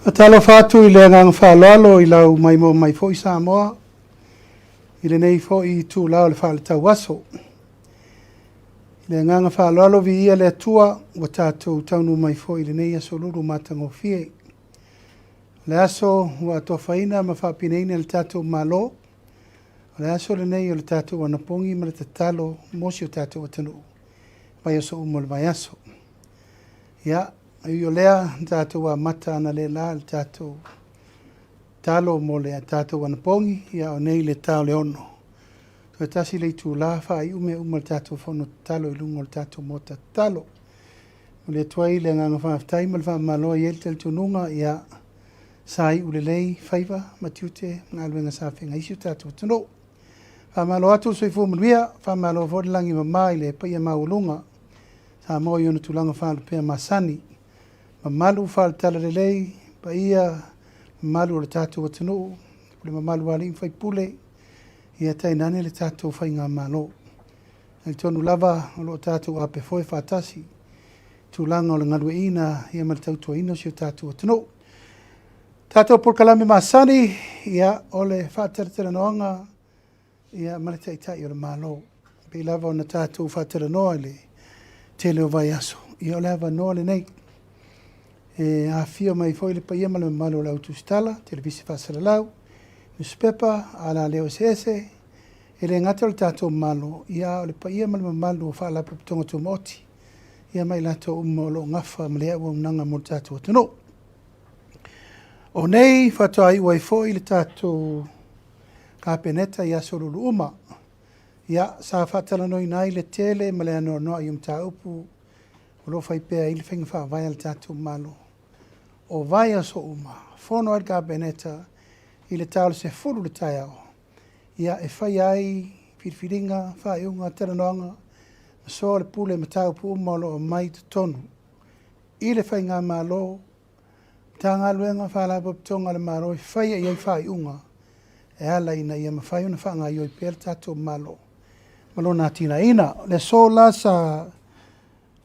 Faatalofa atu i le agaga faaaloalo i lau maimoa mai foi Samoa i lenei foi itula o le faaletau aso. I le agaga faaaloalo viia le Atua ua tatou taunuu mai foi i lenei aso lulu matagofie. O le aso ua atofaina ma faapineina e le tatou Malo, o le aso lenei o le tatou anapogi ma le tatalo mo si o tatou atunuu i vaiaso uma o le vaiaso. Ia, e ui o lea, na tatou amata analeila i le tatou tatalo mo le tatou anapogi, ia o nei le ta o le 6. Toe tasi le itula faaiu mea uma o le tatou fono tatalo i luga o le tatou maota tatalo. Momoli atu ai le agaga faafetai ma le faamalo e i ai le talitonuga, ia, sa iu lelei faiva ma tiute ma galuega sa feagai ai si o tatou atunuu. Faamalo atu le soifua manuia, faamalo foi le lagi e mama i le paia maualuga Samoa i ona tulaga faalupea masani, mamalu faale-talalelei, paia mamalu o le tatou atunuu, le mamalu o alii ma faipule, ia tainane le tatou faigamalo. Talitonu lava o lo o tatou apefoe faatasi i tulaga o le galueaiina ia ma le tautuaina o si o tatou atunuu. Tatou polokalame masani, ia, o le faatalatalanoaga ia ma le Taitai o le Malo. E pei lava ona tatou faatalanoa i le tele o vaiaso, ia o le avanoa lenei e afifio mai foi le paia ma le mamalu o le au tusitala, televise faasalalau, nusipepa, alaleo eseese, e le gata o le tatou Malo, ia a o le paia ma le mamalu o Faalapotopotoga Tumaoti, ia ma i latou uma o lo o gafa ma le auaunaga mo le tatou atunuu. O nei faatoa iu ai foi le tatou Kapeneta i aso lulu uma. Ia, sa faatalanoaina ai le tele ma le anoanoai o mataupu o lo o fai pea ai le faiga faavae a le tatou Malo. O vaiaso uma, fono ai le Kapeneta i le ta o le 10 i le taeao, ia, e faia ai filifiliga, faaiuga, talanoaga, ma soa le pule i mataupu uma o lo o aumai i totonu i le Faigamalo, Matagaluega, Faalapotopotoga a le Malo e faia i ai faaiuga e ala ina ia mafai ona faagaoioi pea le tatou Malo ma lona atinaeina. O le aso la sa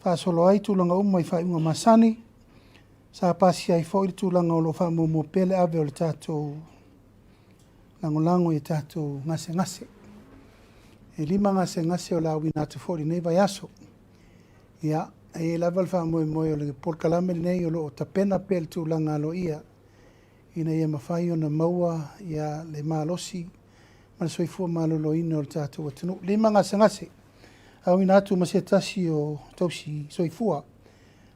faasolo ai tulaga uma i faaiuga masani, sa pasia ai foi le tulaga o lo o faamuamua pea le ave o le tatou lagolago i tatou gasegase. E 5 gasegase o le a auina atu foi i lenei vaiaso. Ia, e i ai lava le faamoemoe o le polokalame lenei o lo o tapena pea i le tulaga aloaia ina ia mafai ona maua ia le malosi ma le soifua maloloina o le tatou atunuu. 5 gasegase auina atu ma se tasi o tausi soifua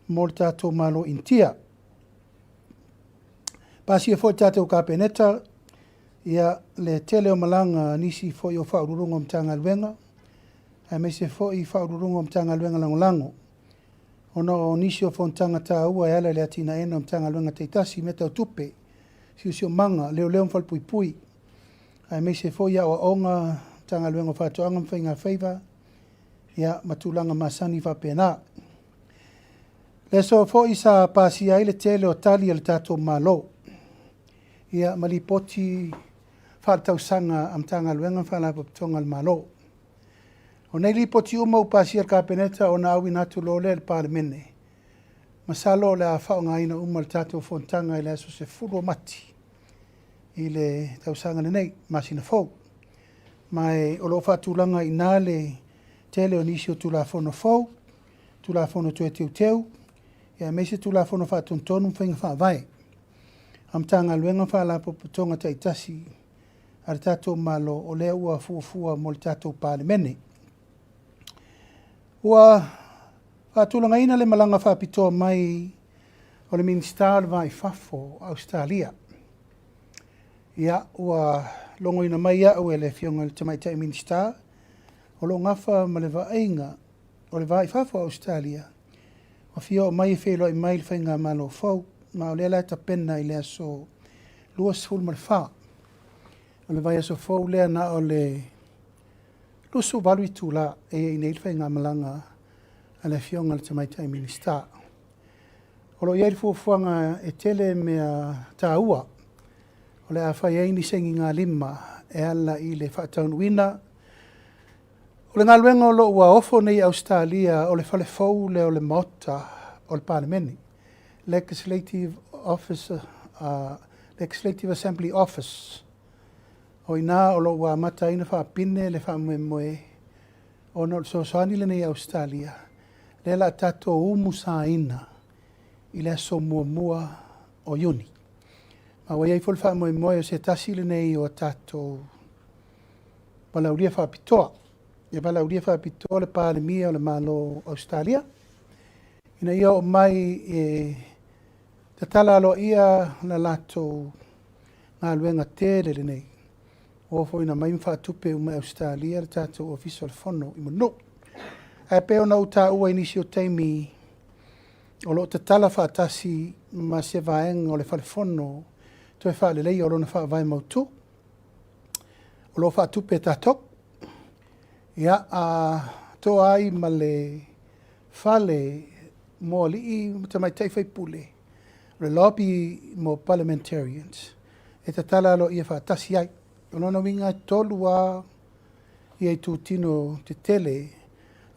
mo le tatou Malo Initia. Pasia foi le tatou Kapeneta ia le tele o malaga a nisi foi o Faauluuluga o Matagaluega aemaise foi Faauluuluga o Matagaluega Lagolago ona o nisi o fonotaga taua e ala i le atinaeina o Matagaluega taitasi i mea tau tupe, siosiomaga, leoleo ma falepuipui, aemaise foi aoaoga, Matagaluega o Faatoaga ma Faigafaiva, ia, ma tulaga masani faapena. Le aso foi sa pasia ai le tele o tali a le tatou Malo, ia, ma lipoti faaletausaga a Matagaluega ma Faalapotopotoga a le Malo. O nei lipoti uma ua pasia e le Kapeneta ona auina atu loa lea i le Palemene. Masalo o le a faaaogaina uma le tatou fonotaga i le aso 10 o Mati i le tausaga lenei, masina fou. Ma e o lo o faatulaga i ina le tele o nisi o Tulafono fou, Tulafono toe teuteu, aemaise Tulafono faatonutonu ma faiga faavae a Matagaluega ma Faalapotopotoga taitasi a le tatou Malo o lea ua fuafua mo le tatou Palemene. Ua faatulagaina le malaga faapitoa mai o le Minisita o le Va i Fafo o Ausetalia. Ia, ua logoina mai au e le Afioga i le Tamaitai Minisita o lo o gafa ma le vaaiga o le Va i Fafo o Ausetalia, ua fia oo mai e feiloai mai i le Faigamalo fou, ma o lea la e tapena i le aso 24 o le vaiaso fou lea na o le 28 itula e i ai nei le faigamalaga a le Afioga i le Tamaitai Minisita. O lo o i ai le fuafuaga e tele mea taua o le a fai ai ni sainigalima e ala i le faataunuuina o le galuega o lo o ua ofo nei i Ausetalia o le fale fou lea o le Maota o le Palemene, Legislative Office. Legislative Assembly Office. O i ina o lo o ua amata ai ona faapine le faamoemoe ona o le fesoasoani lenei a Ausetalia, lea o le a tatou umusaina i le aso 1 o Iuni. Ma ua i ai foi le faamoemoe o se tasi lenei o a tatou valaaulia faapitoa. E valaaulia faapitoa le Palemia o le Malo o Ausetalia ina ia oo mai e tatala aloaia le latou galuega tele lenei, ua oo foi ina aumai ma faatupe uma e Ausetalia le tatou Ofisa o le Fono i Manuu. Ae pei ona ou taua i nisi o taimi, o lo o tatala faatasi ma se vaega o le Fale Fono toe faaleleia o lona faavae mautu, o lo o faatupe e tatou. Ia, a toa ai ma le fale mo alii ma tamaitai faipule, o le lobby mo parliamentarians, e tatala aloaia faatasi ai. O lona uiga e 3 lava ia itutino tetele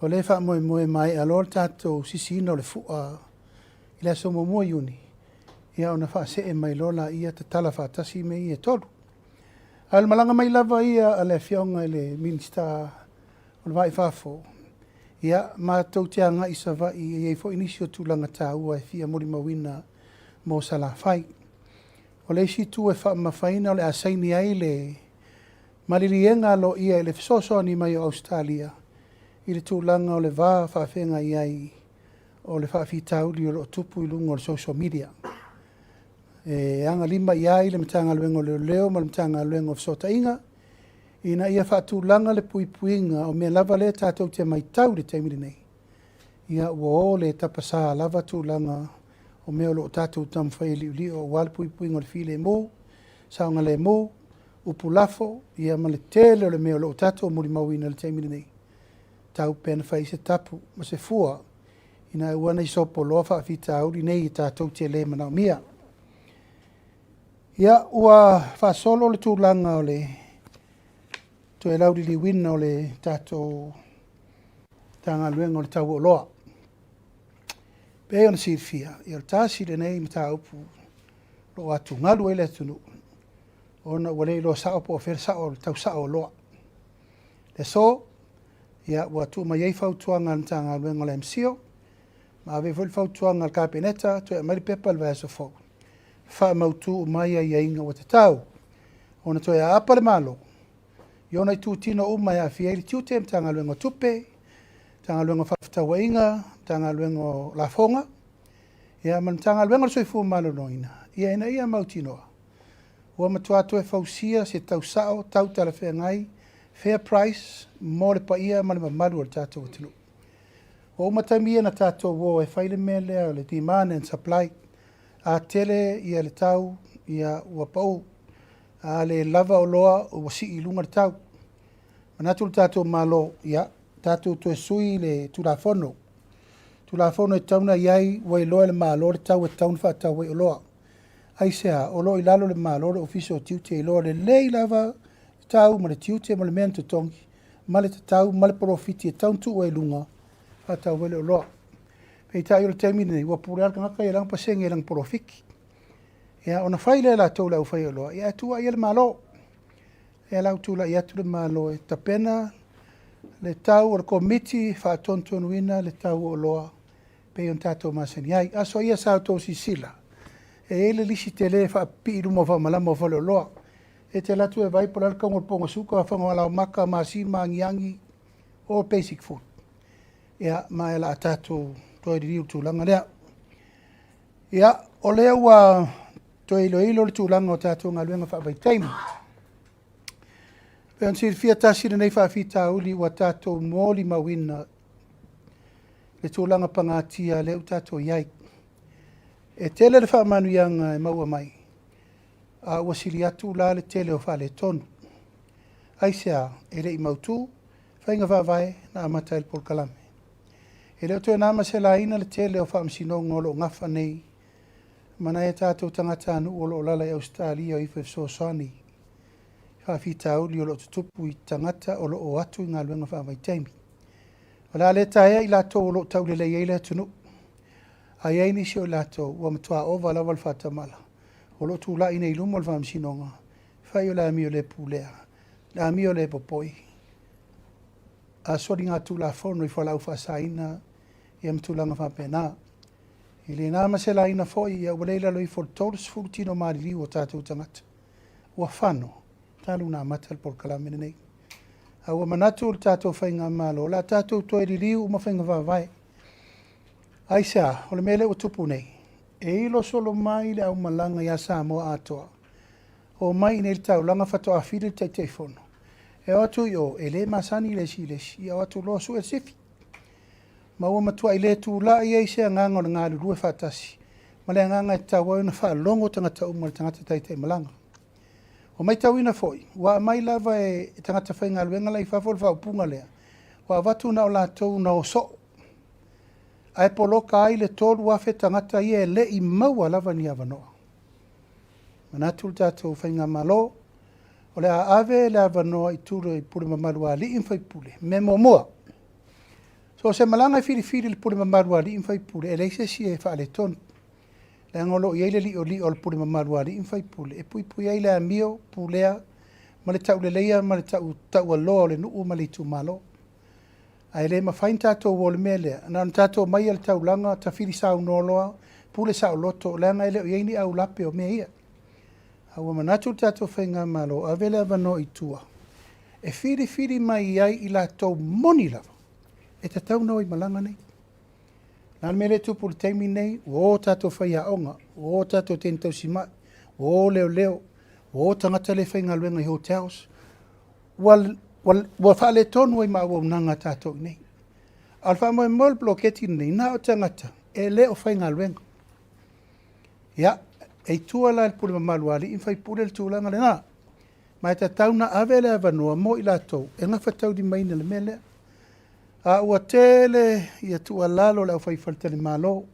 o lea e faamoemoe e maea loa le tatou sisiina o le fua i le aso 1 o Iuni, ia ona faasee mai loa lea tatala faatasi mea ia e 3. A o le malaga mai lava ia a le Afioga i le Minisita o le Va i Fafo, ia, matou te agai i Savaii e i ai foi nisi o tulaga taua e fia molimauina mo Salafai. O le isi itu e faamamafaina o le a saini ai le maliliega aloaia i le fesoasoani mai o Ausetalia i le tulaga o le va faafeagai ai o le faafitauli o lo o tupu i luga o le social media. E agalima i ai le Matagaluega o Leoleo ma le Matagaluega o Fesootaiga ina ia faatulaga le puipuiga o mea lava lea tatou te matau i le taimi lenei, ia ua o le tapasa lava tulaga o mea o lo o tatou taumafai e liolio aua le puipuiga o le filemu, saogalemu, upu lafo, ia ma le tele o le mea o lo o tatou molimauina i le taimi lenei. Tau pea ina fai se tapu ma se fua ina aua ne i sopoloa faafitauli nei e tatou te le manaomia. Ia, ua faasolo le tulaga o le toe lauliliuina o le tatou Matagaluega o le Tau o Oloa. Pei ona silafia, ia o le tasi lenei mataupu o lo o atugalu ai le atunuu ona ua le iloa sao po o fea le sao, le tau sao o oloa. Le aso, ia ua tuu mai ai fautuaga a le Matagaluega o le MCIL, ma ave ai foi le fautuaga a le Kapeneta, toe aumai le pepa i le vaiaso fou, faamautu uma ai aiaiga ua tatau ona toe aapa le Malo i ona itutino uma e aafia ai le tiute, Matagaluega o Tupe, Matagaluega o Fefaatauaiga, Matagaluega o Lafoga, ia ma le Matagaluega o le Soifua Maloloina, ia ina ia mautinoa ua matua toe fausia se tau sao, tau talafeagai, fair price mo le paia ma le mamalu o le tatou atunuu. Ua uma taimi ia na tatou o e fai le mea lea o le demand and supply. A tele ia le tau, ia ua pau. A le lava oloa, ua sii i luga le tau. Manatu le tatou Malo, ia, tatou toe sui le Tulafono. Tulafono e tatau ona i ai, ua iloa e le Malo le tau e tatau ona faatau ai oloa. Aisea? O lo o i lalo o le Malo le Ofisa o Tiute e iloa lelei lava le tau ma le tiute ma le mea na totogi ma le tatau ma le polofiti e tatau ona tuu ai i luga e faatau ai le oloa. Peitai o le taimi lenei, ua pule lava le tagata ia i lana pasene i lana polofiti. Ia, ona fai lea e latou le aufaioloa, ia ae tuuai ai le Malo. Ia la ua tulai atu le Malo e tapena le tau o le Komiti e faatonutonuina le tau o oloa pei ona tatou masani ai. Aso ia sa outou silasila, e i ai le lisi tele e faapipii i luma o faamalama o faleoloa. E te alu atu e vaai po o le a le tauga o le poga suka, fana laumata, masima, agiagi, all basic food. Ia, ma o le a tatou toe liliu i le tulaga lea. Ia, o lea ua toe iloilo le tulaga o tatou galuega faavaitaimi. Pei ona silafia tasi lenei faafitauli ua tatou molimauina le tulaga pagatia lea ua tatou i ai. E tele le faamanuiaga e maua mai, a ua sili atu la le tele o faaletonu. Aisea? E le i mautu faiga faavae na amata ai le polokalame. E le o toe na ma se laina le tele o faamasinoga o lo o gafa nei ma nai a tatou tagatanuu o lo o alaala i Ausetalia o ifo e fesoasoani i faafitauli o lo o tutupu i tagata o lo o o atu i galuega faavaitaimi. O le a le taea i latou o lo o taulelei ai le atunuu, a i ai nisi o i latou ua matua ova lava le faatamala. O lo o tulai nei i luma o le Faamasinoga, fai o le amio le pulea, le amio le popoi, a soligatulafono i fualaau faasaina ia ma tulaga faapena. I le na ma se laina foi, ia ua le i lalo ifo o le 30 tino maliliu o tatou tagata ua fano talu ona amata le polokalame lenei. A ua manatu le tatou Faigamalo, o le a tatou toe liliu uma faiga faavae. Aisea? O le mea lea ua tupu nei, e ilo solo mai le aumalaga ia Samoa atoa, omai i inei i le taulaga faatoa fili le Taitaifono. E o atu i o, e le masani le isi i le isi, ia o atu loa sue le sifi. Ma ua matuai le tulai ai se agaga o le galulue faatasi ma le agaga e tatau ai ona faalogo tagata uma i le tagata taitaimalaga. Ua matauina foi, ua aumai lava e tagata faigaluega la i fafo le faaupuga lea, ua avatu na o latou na o soo, ae poloka ai le 3,000 tagata ia e le i maua lava ni avanoa. Manatu le tatou Faigamalo, o le a ave le avanoa i tura i pule mamalu a alii ma faipule. Mea muamua, so o se malaga e filifili i le pule mamalu a alii ma faipule, e leai se isi e faaletonu, leaga o lo o i ai le li'oli'o a le pule mamalu a alii ma faipule e puipui ai le amio, pulea ma le tauleleia ma le taualoa o le nuu ma le itumalo. Ae le mafai ona tatou o i le mea lea, na ona tatou omai lava i le taulaga tafili saunoa loa, pule saoloto, leaga e le o i ai ni aulape o mea ia. A ua manatu le tatou Faigamalo, ave le avanoa i tua e filifili mai ai i latou moni lava e tatau ona o i malaga nei. O le a le mea lea e tupu i le taimi lenei, ua o tatou faiaoga, ua o tatou teine tausimai, ua o leoleo, ua o tagata le faigaluega i hotels, ua, ua, ua faaletonu ai ma auaunaga a tatou i inei. A o le faamoemoe o le poloketi lenei, na o tagata e le o faigaluega. Ia, e i tua la i le pule mamalu a alii ma faipule le tulaga lena. Ma e tatau ona ave le avanoa mo i latou e gafataulimaina le mea lea. A ua tele ia tuualalo a le aufai faletalimalo,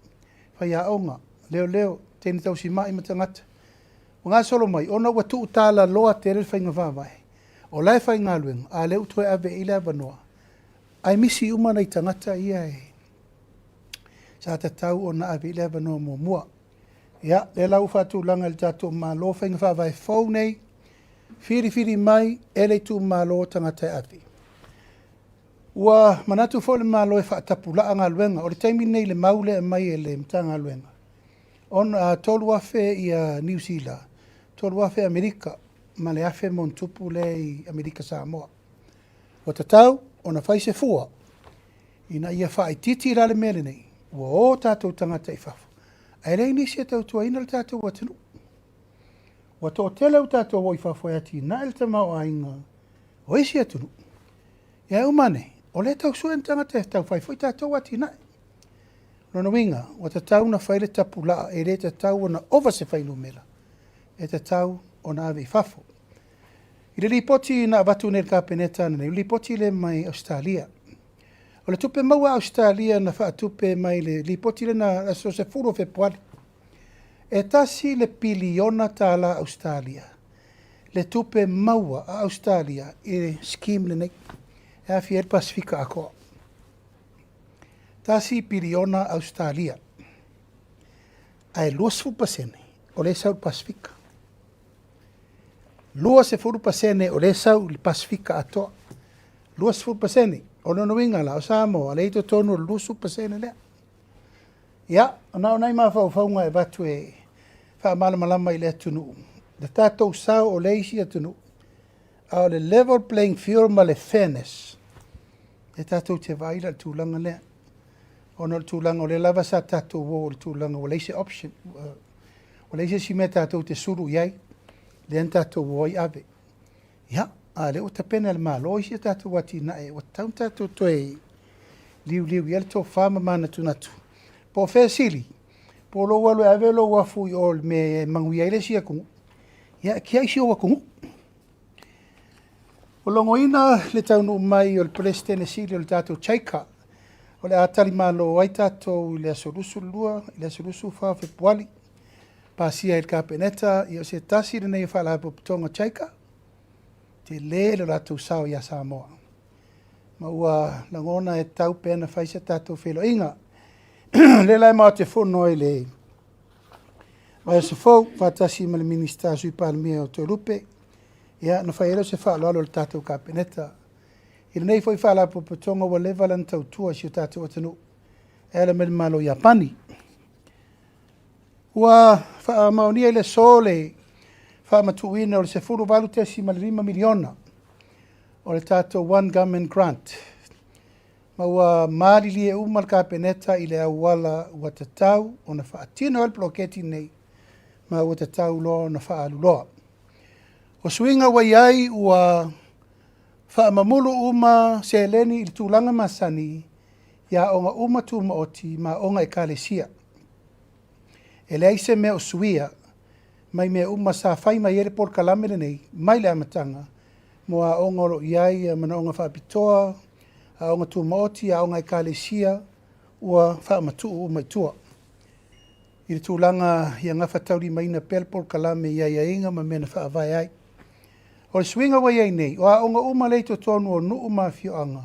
faiaoga, leoleo, teine tausimai ma tagata ua gasolo mai ona ua tuutalaloa tele le faiga faavae, o la e faigaluega, a o lea ua toe ave i ai le avanoa, ae misi uma nai tagata ia e sa tatau ona ave i ai le avanoa muamua. Ia, lea la ua faatulaga e le tatou Malo faiga faavae fou nei, filifili mai e le itumalo tagata e ave. Ua manatu foi le Malo e faatapulaa galuega. O le taimi lenei i le mau lea e aumai e le Matagaluega, ona 3,000 ia Niu Sila, 3,000 Amerika ma le 1,000 ma ona tupu lea i Amerika Samoa. Ua tatau ona fai se fua ina ia faaitiiti la le mea lenei, ua o tatou tagata i fafo, ae leai nisi e tautuaina le tatou atunuu. Ua toatele ua tatou o i fafo e atinae le tamaoaiga o isi atunuu. Ia e uma ane, o lea e tau sue ni tagata e tau fai foi tatou atinae. Lona uiga, ua tatau ona fai le tapulaa, e le tatau ona ova se fuainumera e tatau ona ave i fafo. I le lipoti na avatu nei i le Kapeneta ananei, o le lipoti lea mai Ausetalia. O le tupe maua a Ausetalia na faatupe mai le lipoti lea na aso 10 o Fepuari, e $1 piliona Ausetalia le tupe maua a Ausetalia i le scheme lenei e aafia ai le Pasefika atoa. $1 piliona Ausetalia, ae 20% o lea e sau i le Pasefika. 20% o lea e sau i le Pasefika atoa. 20%. O lona uiga la, o Samoa, lea e i totonu o le 20% lea. Ia, na o nai mafaufauga e avatu e faamalamalama i le atunuu, le tatou sao o lea i isi atunuu, a o le level playing field ma le fairness, e tatou te vaai la i le tulaga lea. Ona o le tulaga o lea lava sa tatou o i le tulaga ua leai se option, ua leai se isi mea tatou te sulu i ai, lea na tatou o ai ave. Ia, a o lea ua tapena e le Malo isi a tatou atinae ua tatau ona tatou toe liuliu i ai le tofa ma manatunatu. Po o fea e sili, po o lou alu e ave lou afu i o i le mea e manuia ai le isi atunuu, ia e tiai si ou atunuu. Ua logoina le taunuu mai o le Peresetene Sili o le tatou JICA, o le a talimalo ai tatou i le aso 22 i le aso 24 o Fepuari, pasia ai e le Kapeneta, ia o se tasi lenei o Faalapotopotoga JICA, tele lo latou sao ia Samoa. Ma ua lagona e tatau pea ona fai se tatou feiloaiga. O lea la e matou te fono ai i le Vaiaso fou, faatasi ma le Minisita Sui Palemia o Toelupe, ia, na fai ai lea o se faaaloalo i le tatou Kapeneta i lenei foi Faalapotopotoga ua leva lana tautua i si o tatou atunuu e ala mai le Malo o Iapani. Ua faamaonia i le aso le faamatuuina o le $18.5 miliona o le tatou One Government Grant, ma ua malilie uma le Kapeneta i le auala ua tatau ona faatino ai le poloketi lenei ma ua tatau loa ona faaaluloa. O suiga ua i ai ua faamamulu uma seleni i le tulaga masani i aoga uma tumaoti ma aoga ekalesia. E leai se mea o suia mai mea uma sa fai mai ai le polokalame lenei mai le amataga mo aoga o lo o i ai manaoga faapitoa, aoga tumaoti, aoga ekalesia ua faamatuu uma i tua. I le tulaga ia gafataulimaina pea le polokalame i aiaiga ma mea na faavae ai. O le suiga ua i ai nei, o aoga uma lea i totonu o nuu ma afioaga,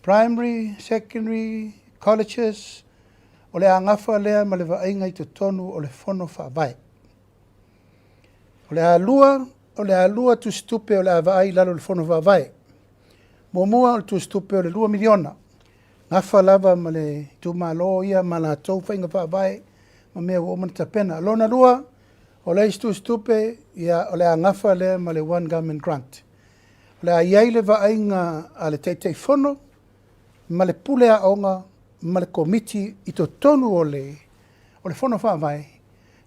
primary, secondary, colleges, o le a gafa lea ma le vaaiga i totonu o le fono faavae. O le a lua, o le a lua tusitupe o le a vaai i lalo o le fono faavae. Muamua o le tusitupe o le $2 miliona, gafa lava ma le itumalo ia ma latou faiga faavae ma mea ua uma ona tapena. Lona lua, o le isi tusitupe, ia, o le a gafa lea ma le One Government Grant. O le a i ai le vaaiga a le Taitaifono ma le Pule Aoga ma le Komiti i totonu o le o le Fono Faavae,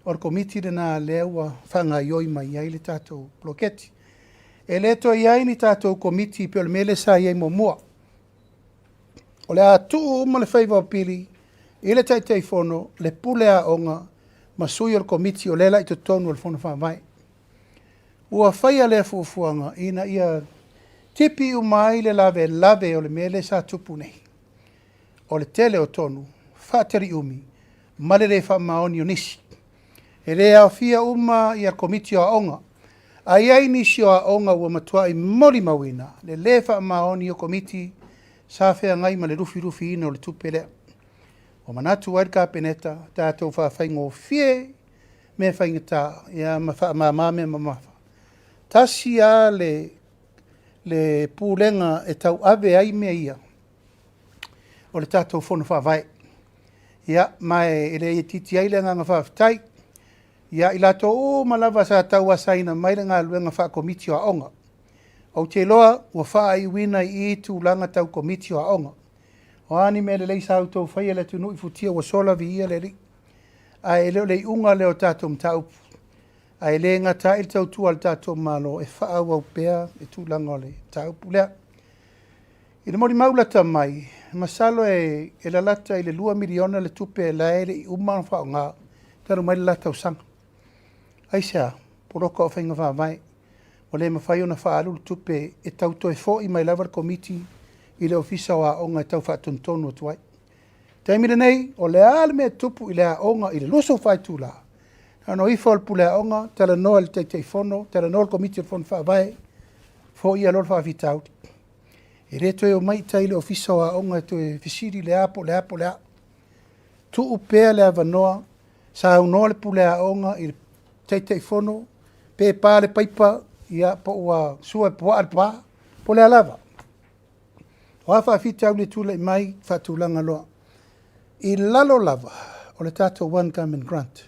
o le Komiti lena lea ua faagaoioi mai ai le tatou poloketi. E le toe i ai ni tatou Komiti pei o le mea lea sa i ai muamua. O le a tuu uma le faiva o pili i le Taitaifono, le Pule Aoga ma sui o le Komiti o lea la i totonu o le Fono Faavae. Ua faia lea fuafuaga ina ia tipi uma ai le lavelave o le mea lea sa tupu nei, o le tele o tonu, faataliumi ma le le faamaoni o nisi. E le aofia uma ia Komiti o Aoga, ae i ai nisi o aoga ua matuai molimauina le le faamaoni o Komiti sa feagai ma le lufilufiina o le tupe lea. Ua manatu ai le Kapeneta, tatou faafaigofie mea faigata ia ma faamama mea mamafa. Tasi lava le, le pulega e tauave ai mea ia, o le tatou Fono Faavae. Ia, ma e le itiiti ai le agaga faafetai ia i latou uma lava sa tauasaina mai le galuega faakomiti o aoga. Ou te iloa ua faaiuina i i tulaga tau komiti o aoga. O a ni mea lelei sa outou faia i le atunuu i futia ua sola, viia le Alii. Ae e le o le iuga lea o tatou mataupu. Ae le gata ai le tautua a le tatou Malo e faaauau pea le tulaga o le mataupu lea. I le molimau lata mai, masalo e, e lalata i le $2 miliona le tupe la e le i uma ona faaaoga talu mai le la tausaga. Aisea? Poloka o faiga faavae. Ua le mafai ona faaalu le tupe e tau toe foi mai lava le Komiti i le Ofisa o Aoga e tau faatonutonu atu ai. Taimi lenei, o le a le mea e tupu i le aoga i le 24 itula, na ona o ifo o le pule aoga, talanoa i le Taitaifono, talanoa i le Komiti o le Fono Faavae, foia loa le faafitauli. E le toe omai i tai i le Ofisa o Aoga e toe fesili le a po o le a po o le a. Tuu pea le avanoa, saunoa le pule aoga i le Taitaifono, pe pa le paipa, ia, po ua sua e puaa le pa, po o le a lava. O a faafitauli e tulai mai, faatulaga loa. I lalo lava o le tatou One Government Grant.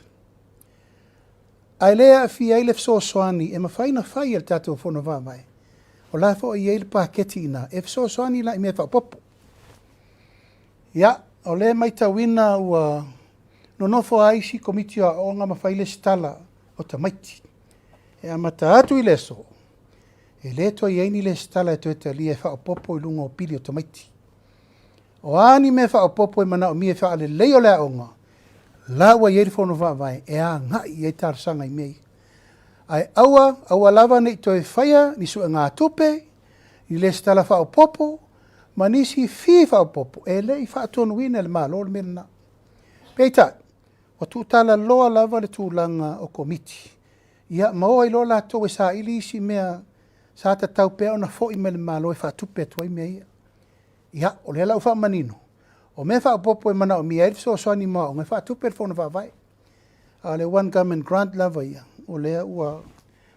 Ae le aafia ai le fesoasoani e mafai ona fai e le tatou Fono Faavae. O la foi e i ai le paketi i ina e fesoasoani la i mea faaopoopo. Ia, o lea e matauina ua nonofo lava isi Komiti o Aoga ma fai lesitala o tamaiti. E amata atu i le aso, e le toe i ai ni lesitala e toe talia e faaopoopo i luga o pili o tamaiti. O a ni mea faaopoopo e manaomia e faaleleia o le aoga, la ua i ai le Fono Faavae e agai i ai talosaga i mea ia. Ae aua, aua lava ne i toe faia ni suegatupe, ni lesitala faaopoopo, ma nisi fee faaopoopo e le i faatonuina e le Malo le mea lena. Peitai, ua tuutalaloa lava le tulaga o Komiti, ia ma o ai loa latou e saili isi mea sa tatau pea ona foi mai le Malo e faatupe atu ai mea ia. Ia, o lea la ua faamanino, o mea faaopoopo e manaomia ai le fesoasoani mo aoga e faatupe e le Fono Faavae. A o le One Government Grant lava ia, o lea ua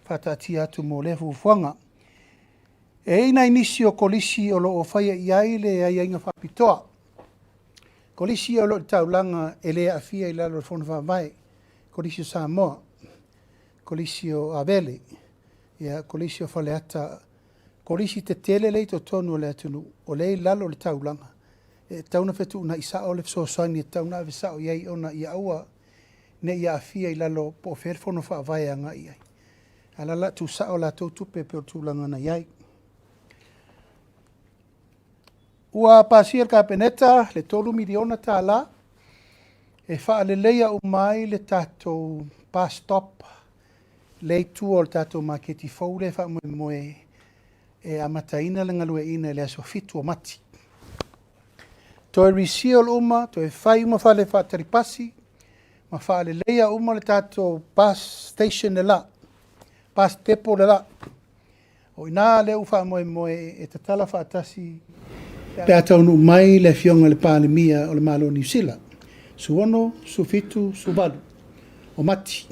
faataatia atu mo lea fuafuaga. E i ai nai nisi o kolisi o lo o faia i ai le aiaiga faapitoa. Kolisi ia o lo o i le taulaga e le aafia i lalo o le Fono Faavae, Kolisi o Samoa, Kolisi o Avele, ia, Kolisi o Faleata, Kolisi tetele lea i totonu o le atunuu, o lea e i lalo o le taulaga, e tatau ona fetuunai sao le fesoasoani e tatau ona ave sao i ai ona ia aua ne i aafia i lalo po o fea le fono faavae e agai i ai. A o la e o le a tuusao a latou tupe e pei o le tulaga na i ai. Ua pasia e le Kapeneta le $3 miliona e faaleleia uma ai le tatou bus stop lea i tua o le tatou maketi fou lea e faamoemoe e amataina le galueaiina i le aso 7 o Mati. Toe reseal uma, toe fai uma fale faatali pasi ma faaleleia uma le tatou bus station le la, bus depot le la. O i ina lea ua faamoemoe e tatala faatasi pe a taunuu mai le Afioga i le Palemia o le Malo o Niu Sila, 16, 17, 18 o Mati.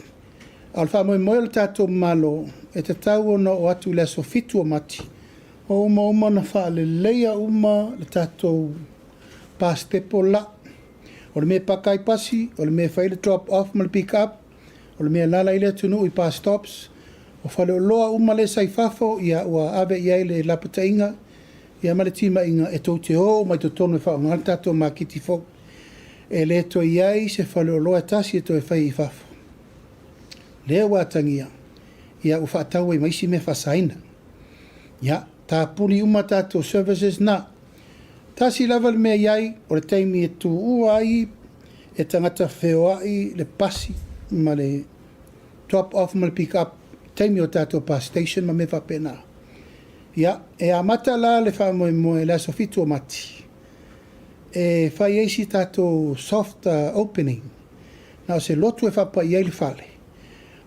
A o le faamoemoe o le tatou Malo, e tatau ona oo atu i le aso 7 o Mati, ua uma uma ona faaleleia uma le tatou bus depot la. O le mea e paka ai pasi, o le mea e fai ai le drop off ma le pick up, o le mea e alaala ai le atunuu i bus stops, o faleoloa uma lea sa i fafo, ia ua ave i ai le lapataiga ia ma le timaiga e tou te o uma i totonu e faaaoga le tatou maketi fou. E le toe i ai se faleoloa e tasi e toe faia i fafo. Lea ua atagia, ia ua faatau ai ma isi mea faasaina. Ia, tapuni uma tatou services na. Tasi lava le mea e i ai, o le taimi e tuua ai e tagata feoai le pasi ma le drop off ma le pick up i taimi o tatou bus station ma mea faapena. Ia, e amata la le faamoemoe i le aso 7 o Mati e fai ai si tatou soft opening, na o se lotu e faapai ai le fale,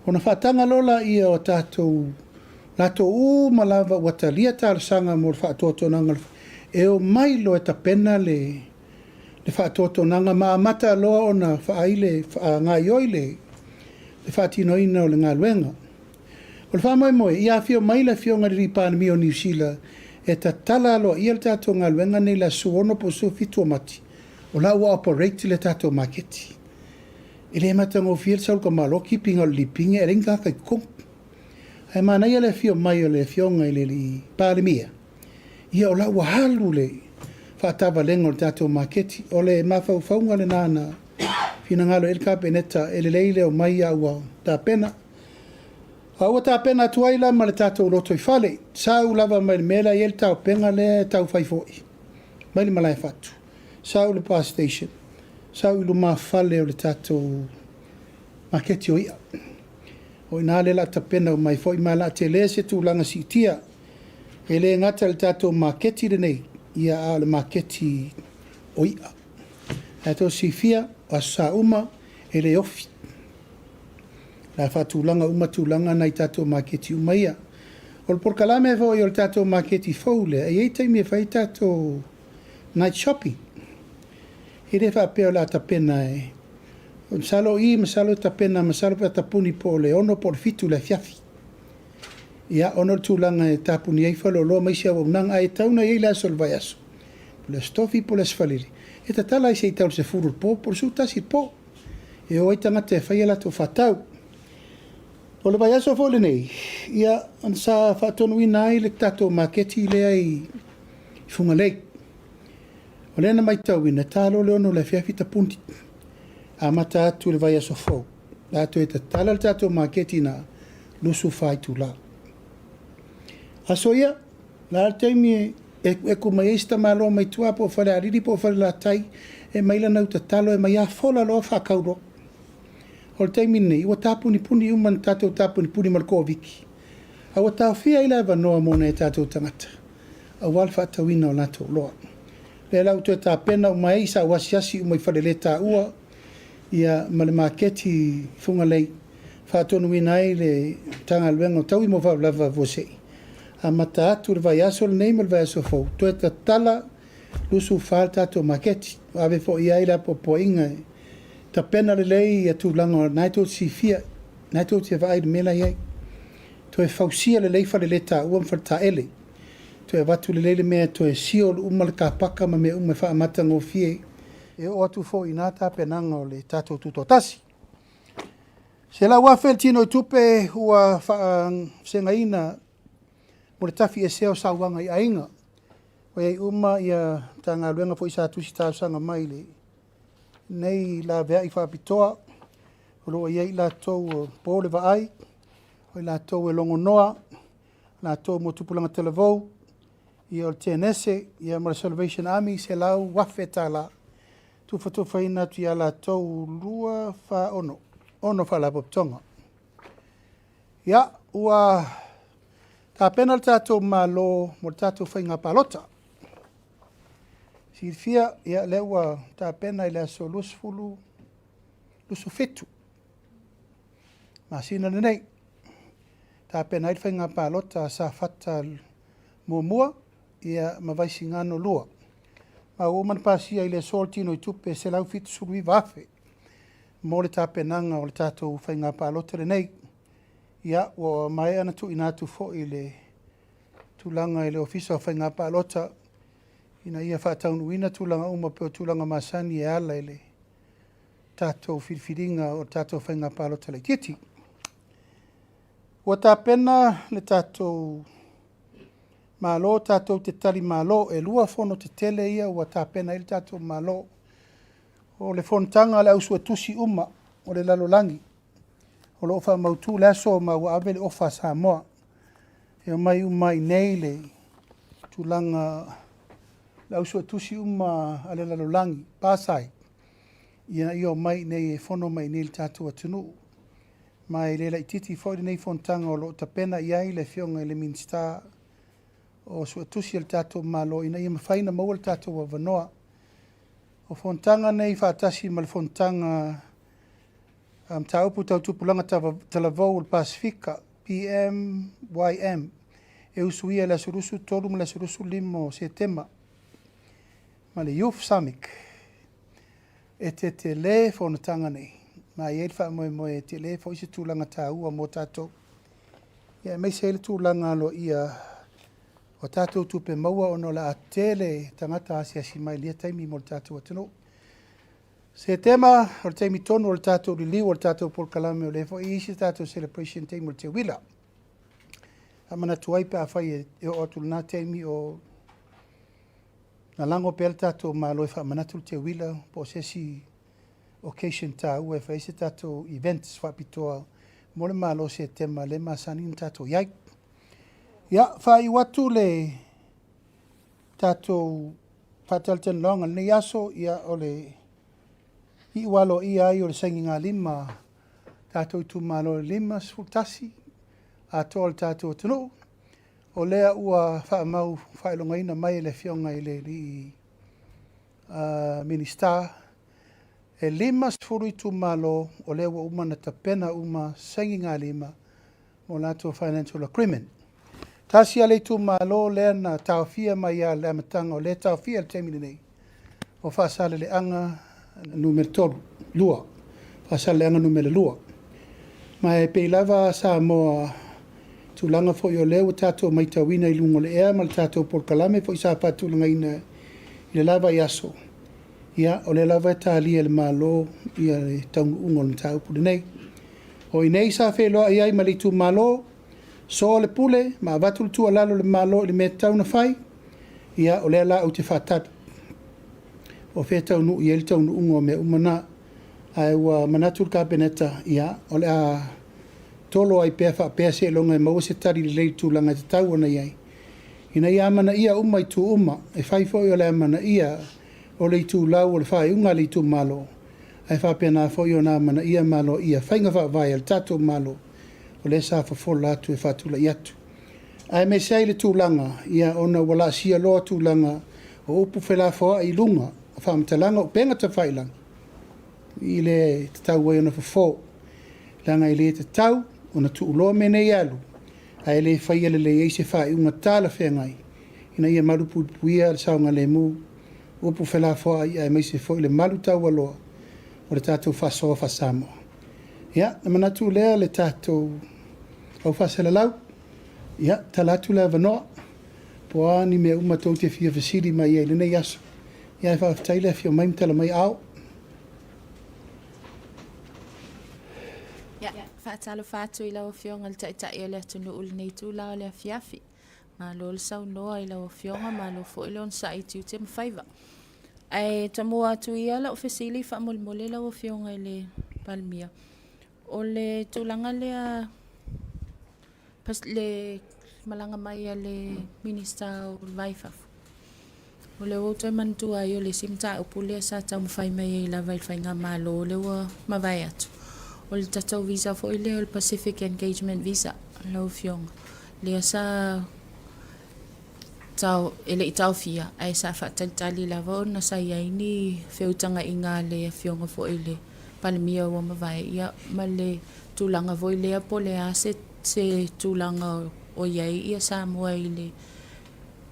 ona faataga loa laia o tatou latou uma lava ua talia talosaga mo le faatotonaga e omai loa e tapena le faatotonaga ma amata loa ona faai le faagaoioi le faatinoina o le galuega. O le faamoemoe, ia afio mai le Afioga i le alii Palemia o Niu Sila e tatala aloaia le tatou galuega nei i le aso 16 po o le 17 o Mati, o la ua operate le tatou maketi. E le matagofie le sau o le tamaloa keep ina o le lipine ae leai ni tagata i totonu. Ae manaia le afio mai o le Afioga i le alii Palemia, ia o la ua alu le faatavalega o le tatou maketi. O le mafaufauga lena na finagalo i ai le Kapeneta e lelei le omai a ua tapena. A ua tapena atu ai la ma le tatou lotoifale, sau lava mai le mea la e i ai le taopega lea e tau fai foi, mai le Malaefatu, sau i le bus station, sau i lumafale o le tatou maketi o i'a. O i ina lea o le a tapena uma ai foi, ma o le a tele se tulaga siitia. E le gata i le tatou maketi lenei, ia a o le maketi o i'a. Ae tou te silafia, o Aso Sa uma e le ofi. O le a faatulaga uma tulaga na i tatou maketi uma ia. O le polokalame foi o le tatou maketi fou lea, e i ai taimi e fai ai tatou night shopping. E le faapea o le a tapena e... Masalo o i, masalo e tapena, masalo pe a tapuni po o le 6 po o le 7 i le afiafi. Ia, ona o le tulaga e tapuni ai faleoloa ma isi auaunaga, ae tatau ona i ai le aso o le vaiaso, po o le Aso Tofi po o le Aso Faraile, e tatala ai seia tau i le 10 i le po po o le 11 i le po, e o ai tagata e fai a latou faatau. O le vaiaso foi lenei, ia, sa faatonuina ai le tatou maketi lea i Fugalei. O lea na matauina, e ta loa le 6 i le afiafi tapuni, amata atu i le vaiaso fou, o le a toe tatala le tatou maketi i ina, 24 itula. Aso ia, o le a le taimi e ekueku mai ai si tamaloa mai tua po o Falealili po o Falelatai e aumai lana uta talo e aumai lava fola loa faatau loa. O le taimi lenei, ua tapunipuni uma na tatou tapunipuni ma le Koviti, a ua taofia ai le avanoa mo nai o tatou tagata aua le faatauina o latou oloa. O lea la ua toe tapena uma ai sau asiasi uma i faleletaua ia ma le maketi i Fugalei, faatonuina ai le Matagaluega o Taui mo Faalavelave Faafuasei, amata atu i le vaiaso lenei ma le vaiaso fou, toe tatala 24 le tatou maketi. Ua ave foi i ai le apoapoaiga e Tapena lelei ia tulaga o lena e tou te silafia, lena e tou te vaai i le mea la e i ai. Toe fausia lelei faleletaua ma faletaele. Toe avatu lelei le mea e toe seal uma le car paka ma mea uma e faamatagofie. E oo atu foi i ina tapenaga o le tatou Tutoatasi. $100,000 le tinoitupe ua faavasegaina mo le tafiesea o sauaga i aiga. Ua i ai uma ia Matagaluega foi sa tusi talosaga mai i lenei laveai faapitoa, o lo o i ai i latou e po le vaai, o i latou e logonoa, o latou mo tupulaga talavou, ia o le Tenese ma le Salvation Army, $100,000 tufatufaina atu ia latou 2, 4, 6, 6 faalapotopotoga. Ia, ua tapena le tatou Malo mo le tatou faiga palota. Silafia, ia lea ua tapena i le aso 20, 27 masina lenei, tapena ai le faiga palota a Safata 1 ma Vaisigano 2. Ma ua uma ona pasia i le aso le tinoitupe e $179,000 mo le tapenaga o le tatou faiga palota lenei. Ia, ua maea ona tuuina atu foi le tulaga i le Ofisa o Faiga Palota ina ia faataunuuina tulaga uma pei o tulaga masani e ala i le tatou filifiliga o le tatou faiga palota laitiiti. Ua tapena le tatou Malo tatou te talimalo, e 2 fono tetele ia ua tapena ai le tatou Malo. O le fonotaga a le au suetusi uma o le lalolagi, o lo o faamautu le aso ma ua ave le ofa a Samoa e omai uma ai i inei le tulaga le au suetusi uma a le lalolagi, PASAI, ina ia omai i inei e fono mai i inei i le tatou atunuu. Ma e le laitiiti foi lenei fonotaga o lo o tapena i ai le Afioga i le Minisita o Suetusi a le tatou Malo ina ia mafai ona maua le tatou avanoa. O fonotaga nei faatasi ma le fonotaga a mataupu tau tupulaga talavou o le Pasefika, PMYM, e usuia i le aso 23 ma le aso 25 o Setema, ma le Youth Summit. E tetele fonotaga nei, ma e i ai le faamoemoe e tele foi se tulaga taua mo tatou, ia aemaise ai le tulaga aloaia o tatou tupe maua ona o le a tele tagata asiasi mai i lea taimi mo le tatou atunuu. Setema, o le taimi tonu o le tatou liliu o le tatou polokalame, o lea foi e i ai se tatou celebration i le taimi o le teuila. Faamanatu ai pe afai e oo atu i lena taimi o lalago pea le tatou Malo e faamanatu le teuila po o se isi occasion taua e fai ai se tatou events faapitoa mo le Malo o Setema lea e masani ona tatou i ai. Ia, faaiu atu le tatou faatalatalanoaga i lenei aso, ia o le iu aloaia ai o le sainigalima a tatou itumalo e 51 atoa o le tatou atunuu, o lea ua faamau faailogaina mai e le Afioga i le alii Minisita, e 50 itumalo o lea ua uma ona tapena uma sainigalima mo latou financial agreement. Tasi lava le itumalo lea na taofia mai lava i le amataga o lea e taofia i le taimi lenei, o Faasaleleaga numera 3, 2, Faasaleleaga numera 2. Ma e pei lava Samoa i tulaga foi o lea ua tatou matauina i luga o le ea ma le tatou polokalame foi sa faatulagaina i le la vaiaso, ia o lea lava e talia e le Malo le taunuuga o le mataupu lenei. O i inei sa feiloai ai ma le itumalo, soa le pule ma avatu le tuualalo i le Malo i le mea e tatau ona fai, ia o lea la ou te faatali po o fea e taunuu i ai le taunuuga o mea uma na. Ae ua manatu le Kapeneta, ia, o le a tolo ai pea faapea seiloga e maua se tali lelei i le tulaga e tatau ona i ai, ina ia amanaia uma itu uma. E fai foi o le amanaia o le itulau o le faaiuga a le itumalo, ae faapena foi ona amanaia ma aloaia faiga faavae a le tatou Malo, o lea sa fofola atu e faatulai atu. Aemaise ai le tulaga, ia, ona ua laasia loa tulaga o upu felafoai i luga o faamatalaga o upega tafailagi, o i lea e tatau ai ona fofo, leaga e le tatau ona tuuloa mea nei e alu, ae le faia lelei ai se faaiuga talafeagai ina ia malupuipuia le saogalemu, upu felafoai aemaise foi le malutaualoa o le tatou faasoa faa-Samoa. Ia, na manatu lea le tatou au faasalalau, ia, tala atu le avanoa, po o a ni mea uma tou te fia fesili mai ai i lenei aso. Ia, ae faafetai le afio mai ma tala mai aao. Ia, faatalofa atu i lau Afioga i le Taitai o le atunuu i lenei itula o le afiafi. Malo le saunoa i lau Afioga, malo foi le onosai i tiute ma faiva. Ae tamua atu ia lau fesili faamolemole lau Afioga i le Palemia, o le tulaga lea le malaga mai a le Minisita o le Va i Fafo, o lea ua ou toe manatua ai o le isi mataupu lea sa taumafai mai ai lava i le faigamalo lea ua mavae atu, o le tatou visa foi lea o le Pacific Engagement Visa lau Afioga, lea sa tao, e le i taofia, ae sa faatalitali lava ona sa i ai ni feutagaiga a le Afioga foi i le Palemia ua mavae, ia, ma le tulaga foi lea po o le a se, se tulaga o i ai ia Samoa i le,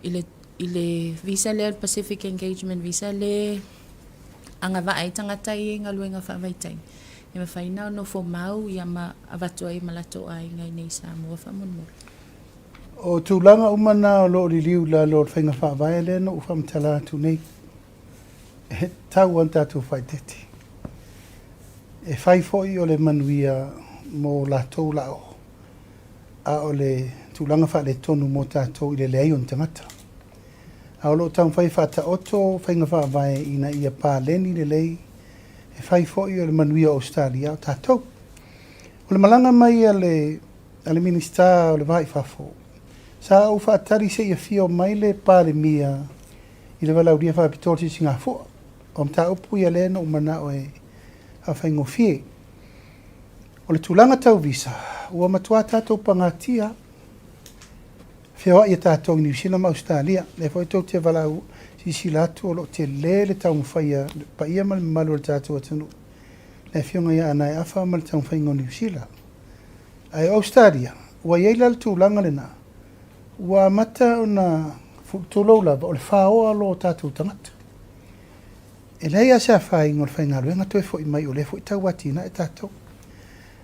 i le, i le visa lea, le Pacific Engagement Visa lea e agavaa ai tagata ia i galuega faavaitaimi, e mafai ona nofo mau ia ma avatu ai ma latou aiga i inei i Samoa faamolemole. O tulaga uma na o lo o liliu i lalo o le faiga faavae lea na ou faamatala atu nei, e tatau lava ona tatou faaeteete. E fai foi o le manuia mo latou la o, a o le tulaga faaletonu mo tatou i le leai o ni tagata. A o lo o taumafai e faataoto faiga faavae ina ia paleni lelei, e fai foi o le manuia o Ausetalia a o tatou. O le malaga mai a le a le Minisita o le Va i Fafo, sa ou faatali se i afio mai le Palemia i le valaaulia faapitoa o le Sisigafua. O mataupu ia lea na ou manao e faafaigofie. O le tulaga tau visa, ua matua tatou pagatia feoai e tatou i Niu Sila ma Ausetalia. Lea foi tou te valaau silasila atu o lo o tele le taumafai a le paia ma le mamalu o le tatou atunuu, le Afioga ia Anae Afa ma le taumafaiga o Niu Sila. Ae o Ausetalia, ua i ai la le tulaga lena, ua amata ona tulou lava, o le faoa loa o tatou tagata. E leai lava se afaina o le faigaluega toe foi mai o lea foi e tau atinae tatou.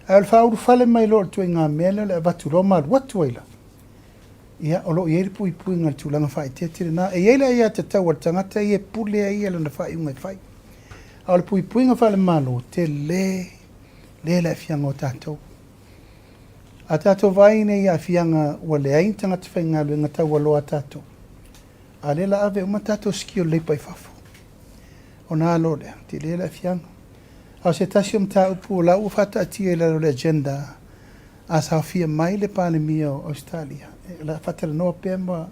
Ae o le faaulufale mai loa o le ituaiga mea lea o le avatu loa ma alu atu ai lava, ia, o lo o i ai le puipuiga i le tulaga faaeteete lena. E i ai le aiatatau a le tagata ia e pule ai ia lana faaiuga e fai. A o le puipuiga faale-Malo, tele lea le aafiaga o tatou. A tatou vaai nei i aafiaga ua leai ni tagata faigaluega taualoa a tatou, a lea la ave uma tatou skilled labour i fafo. Ona a loa lea, tele le aafiaga. A o se tasi o mataupu o la ua faataatia i lalo o le agenda a saofia mai le Palemia o Ausetalia, o le a faatalanoa pea ma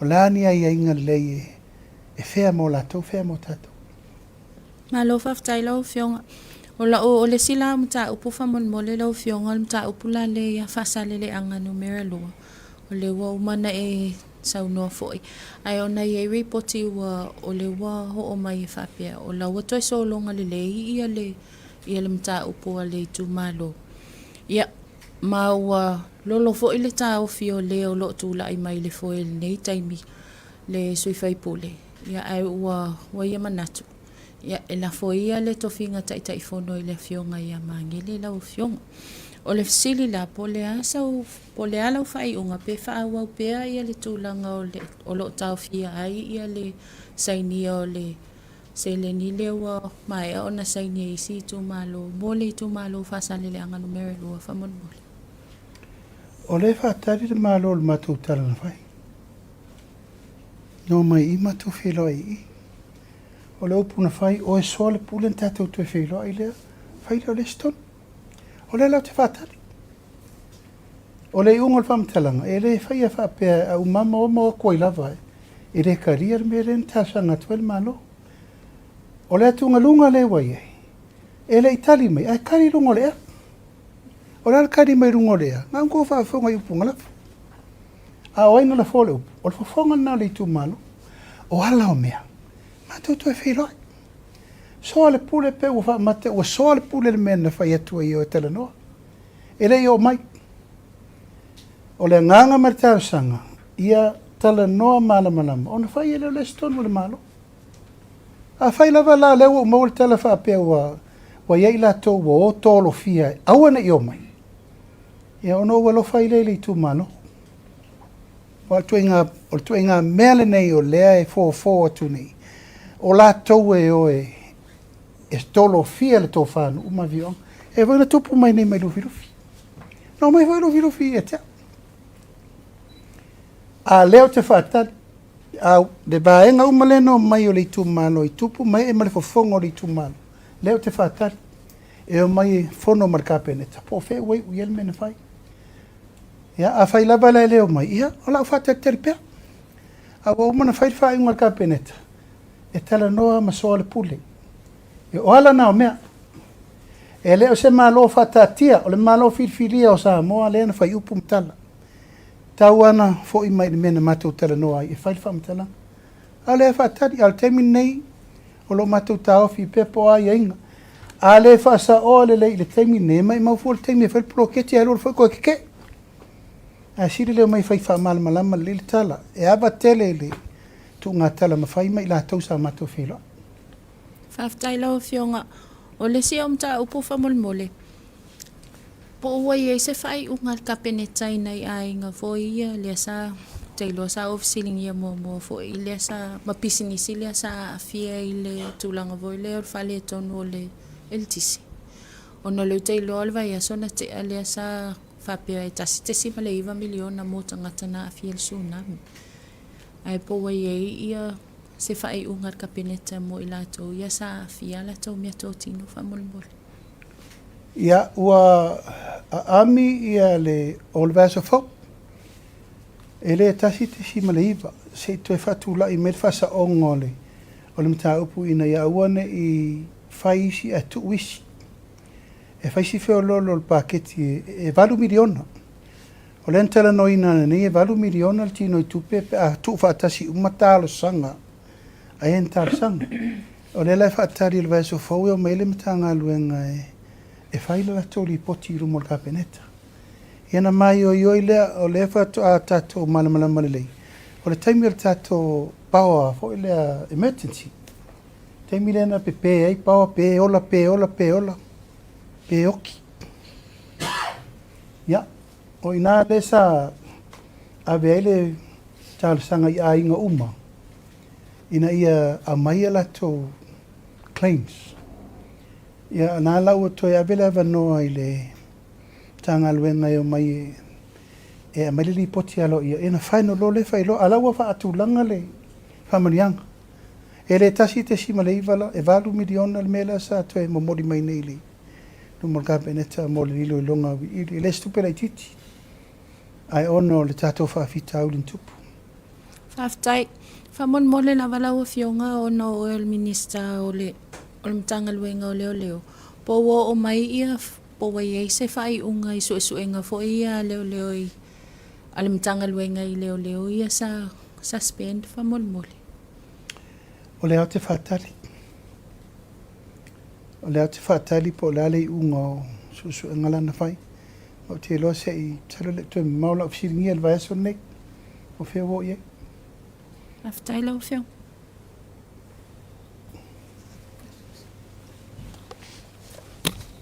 o le a ni aiaiga lelei e fea mo latou, fea mo tatou. Malo faafetai lau Afioga. O lau, o le isi la mataupu faamolemole lau Afioga, o le mataupu la lea ia Faasaleleaga numera 2, o lea ua uma ona e saunoa foi, ae ona e i ai ripoti ua, o lea ua oo mai e faapea, o la ua toe sologa lelei ia le, ia le mataupu a le itumalo. Ia, ma ua lolo foi le taofi o le o lo o tulai mai i le foe i lenei taimi, le sui faipule, ia ae ua ua ia manatu, ia e lafo ia le tofiga Taitaifono i le Afioga ia Magele lau Afioga. O le fesili la, po o le a sau, po o le a lau faaiuga pe faaauau pea ia le tulaga o le o lo o taofia ai ia le sainia o le seleni lea ua maea ona saini e isi itumalo mo le itumalo o Faasaleleaga numera 2 faamolemole. O lea e faatali le Malo i le matou tala na fai. Na omai i i matou feiloai i i. O le upu na fai, oe soa le pule na tatou toe feiloai lea, fai lea o le isi tonu. O lea la ou te faatali. O le iuga o le faamatalaga, e le faia faapea a umama oma o atu ai lava, e le talia le mea lea na talosaga atu ai le Malo. O le atugaluga lea ua i ai, e le i tali mai, ae tali i luga o le ea. O le a le tali mai i luga o le ea? Na ona tou faafofoga i upu na lafo. A o ai na lafoa le upu? O le fofoga lena o le itumalo. O ala o mea, matou toe feiloai. Soa le pule pe ua faamata, ua soa le pule le mea na fai atu ai e o e talanoa. E le i oo mai. O le agaga ma le talosaga, ia talanoa malamalama ona fai ai lea o le isi tonu a le Malo. Afai lava la lea ua ou maua le tala faapea ua Ua i ai i latou ua o tolofia e aua ne i omai, ia ona ou alofa ai lea i le itumalo. Aua o le ituaiga, o le ituaiga mea lenei o lea e fofo atu nei, o latou e o e, e tolofia le tofa a nuu ma afioaga. E foi na tupu mai nei mai Lufilufi. Na omai foi Lufilufi ia te au. A lea ou te faatali, a le vaega uma lea na omai o le itumalo i tupu ma ee ma le fofoga o le itumalo, lea ou te faatali e omai e fono ma le Kapeneta, po o fea ua iu i ai le mea na fai. Ia, afai lava la e le omai, ia, o le a ou faatalitali pea. A ua uma ona fai le faaiuga a le Kapeneta, e talanoa ma soa le pule. O ala na o mea. E le o se Malo faataatia, o le Malo filifilia o Samoa lea na fai upu ma tala. Tau lava na foi mai i le mea na matou talanoa ai e fai le faamatalaga. A o lea e faatali, a o le taimi lenei, o lo o matou taofi pea po o a aiaiga. A le faasaoa lelei i le taimi lenei, e maumau fua le taimi e fai le poloketi ae alu alu foi toe tetee. Ae sili le omai e fai faamalamalama lelei le tala. E ava tele i le tuugatala ma fai ma i latou sa matou feiloai. Faafetai lau Afioga. O le isi au mataupu faamolemole, po o ua i ai se faaiuga a le Kapeneta i nai aiga foi ia lea sa, ou te iloa sa ou fesiligia muamua foi lea sa, ma pisinisi lea sa aafia i le tulaga foi lea o le faaletonu o le eletise. Ona o lea ou te iloa o le vaiaso na tea lea sa faapea e $1.9 miliona mo tagata na aafia i le tsunami. Ae po ua i ai ia se faaiuga a le Kapeneta mo i latou ia sa aafia a latou meatotino faamolemole. Ia, ua aami ia le o le vaiaso fou, e le 1.9, se i toe faatulai mai le faasaoga o le o le mataupu ina ia aua ne i fai isi ae tuu isi. E fai si feoloolo o le paketi e $8 miliona. O lea na talanoaina ananei e $8 miliona le tino i tupe pe a tuufaatasi uma talosaga a e na talosaga. O lea la e faatali i le vaiaso fou e omai ai le Matagaluega e fai le latou lipoti i luma o le Kapeneta. Ia ona maioioi lea, o lea faatoa tatou malamalama lelei, o le taimi o le tatou power foi lea emergency, taimi lea na pepe ai power, pe ola, pe ola, pe ola, pe oki. Ia, o i ina lea sa ave ai le talosaga i aiga uma ina ia aumai a latou claims. Ia, na la ua toe ave le avanoa i le Matagaluega e omai e aumai le lipoti aloaia, ia ona final loa lea faailoa, a o la ua faatulaga le faamanuiaga. E le 1.9 la, e $8 miliona le mea lea sa toe momoli mai nei i le luma o le Kapeneta mo le iloiloga auiliili. E le o se tupe laitiiti, ae ona o le tatou faafitauli na tupu. Faafetai. Faamolemole lava lau Afioga ona o oe o le Minisita o le o le Matagaluega o Leoleo, po ua oo mai ia, po ua i ai se faaiuga i suesuega foi ia a leoleo i a le Matagaluega i leoleo ia sa suspend faamolemole. O lea ou te faatali. O lea ou te faatali po o le a le iuga o suesuega la na fai. Ma ou te iloa se i, masalo e le o toe mamao lau fesiligia i le vaiaso lenei. O fea ua oo i ai? Faafetai lau Afioga.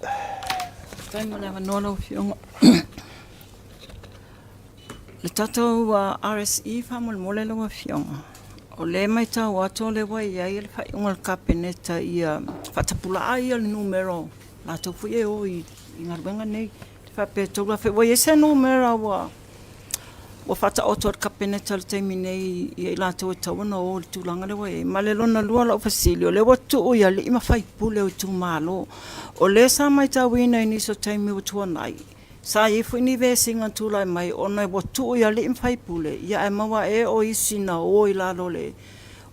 Faafetai mo le avanoa lau Afioga. Le tatou RSE faamolemole lau Afioga, o lea e matau atu o lea ua i ai le faaiuga a le Kapeneta ia faatapulaa ia le numera o latou foi e o i galuega nei. E faapea e 3,000. Ua i ai se numera ua faataoto e le Kapeneta i le taimi nei ia i latou e tatau ona o i le tulaga lea ua i ai? Ma le lona lua o lau fesili, o lea ua tuu i alii ma faipule o itumalo. O lea sa matauina i nisi o taimi ua tuanai, Sa i ai foi ni vesiga na tulai mai ona ua tuu i alii ma faipule, ia ae maua ea o isi na o i lalo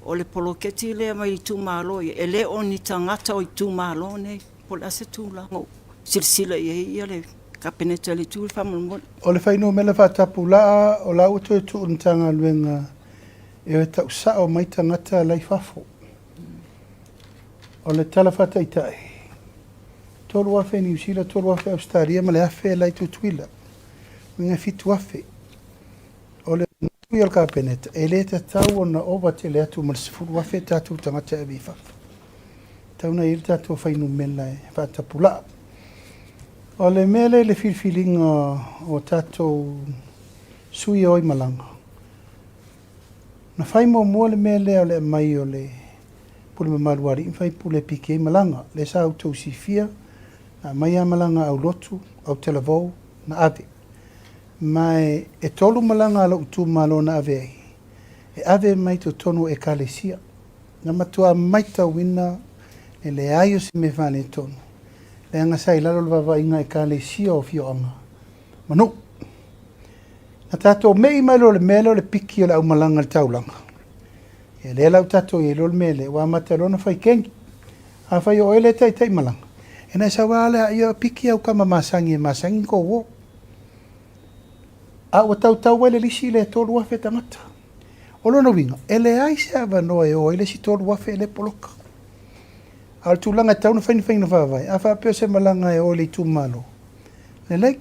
o le poloketi lea mai itumalo ia, e le o ni tagata o itumalo nei. Po o le a se tulaga o silasila i ai le Kapeneta i le itu lea faamolemole. O le fuainumera faatapulaa o la ua toe tuu i le Matagaluega e o e tau sao mai tagata la i fafo. O le tala faataitai, 3,000 Niu Sila, 3,000 Ausetalia ma le 1,000 la i Tutuila. Uiga e 7,000. O le manatu ia o le Kapeneta, e le tatau ona ova tele atu ma le 10,000 tatou tagata e ave i fafo. Tatau ona i ai le tatou fuainumera e faatapulaa. O le mea lea i le filifiliga o tatou sui e o i malaga, na fai muamua le mea lea o le aumai o le pule mamalu a alii ma faipule e piki ai malaga. Lea sa outou silafia, na aumai lava malaga a aulotu, autalavou, na ave. Ma e 3 malaga a lou itumalo na ave ai, e ave mai totonu o Ekalesia. Na matua matauina le leai o se mea faaletonu, leaga sa i lalo o le vaavaaiga a Ekalesia o afioaga ma nuu. Na tatou mei mai loa i le mea lea o le piki o le aumalaga i le taulaga, ia lea la ua tatou i ai loa le mea lea, ua amata loa ona fai kegi. Afai o oe lea e taitai malaga, ia ona e sau lava lea, ia piki au tama masani e masani ona tou o. A ua tautau ai le lisi lea e 3,000 tagata. O lona uiga, e leai se avanoa e o ai le isi 3,000 e le poloka. A o le tulaga e tatau ona fai ni faiga faavae, a faapea o se malaga e o i le itumalo, lelei,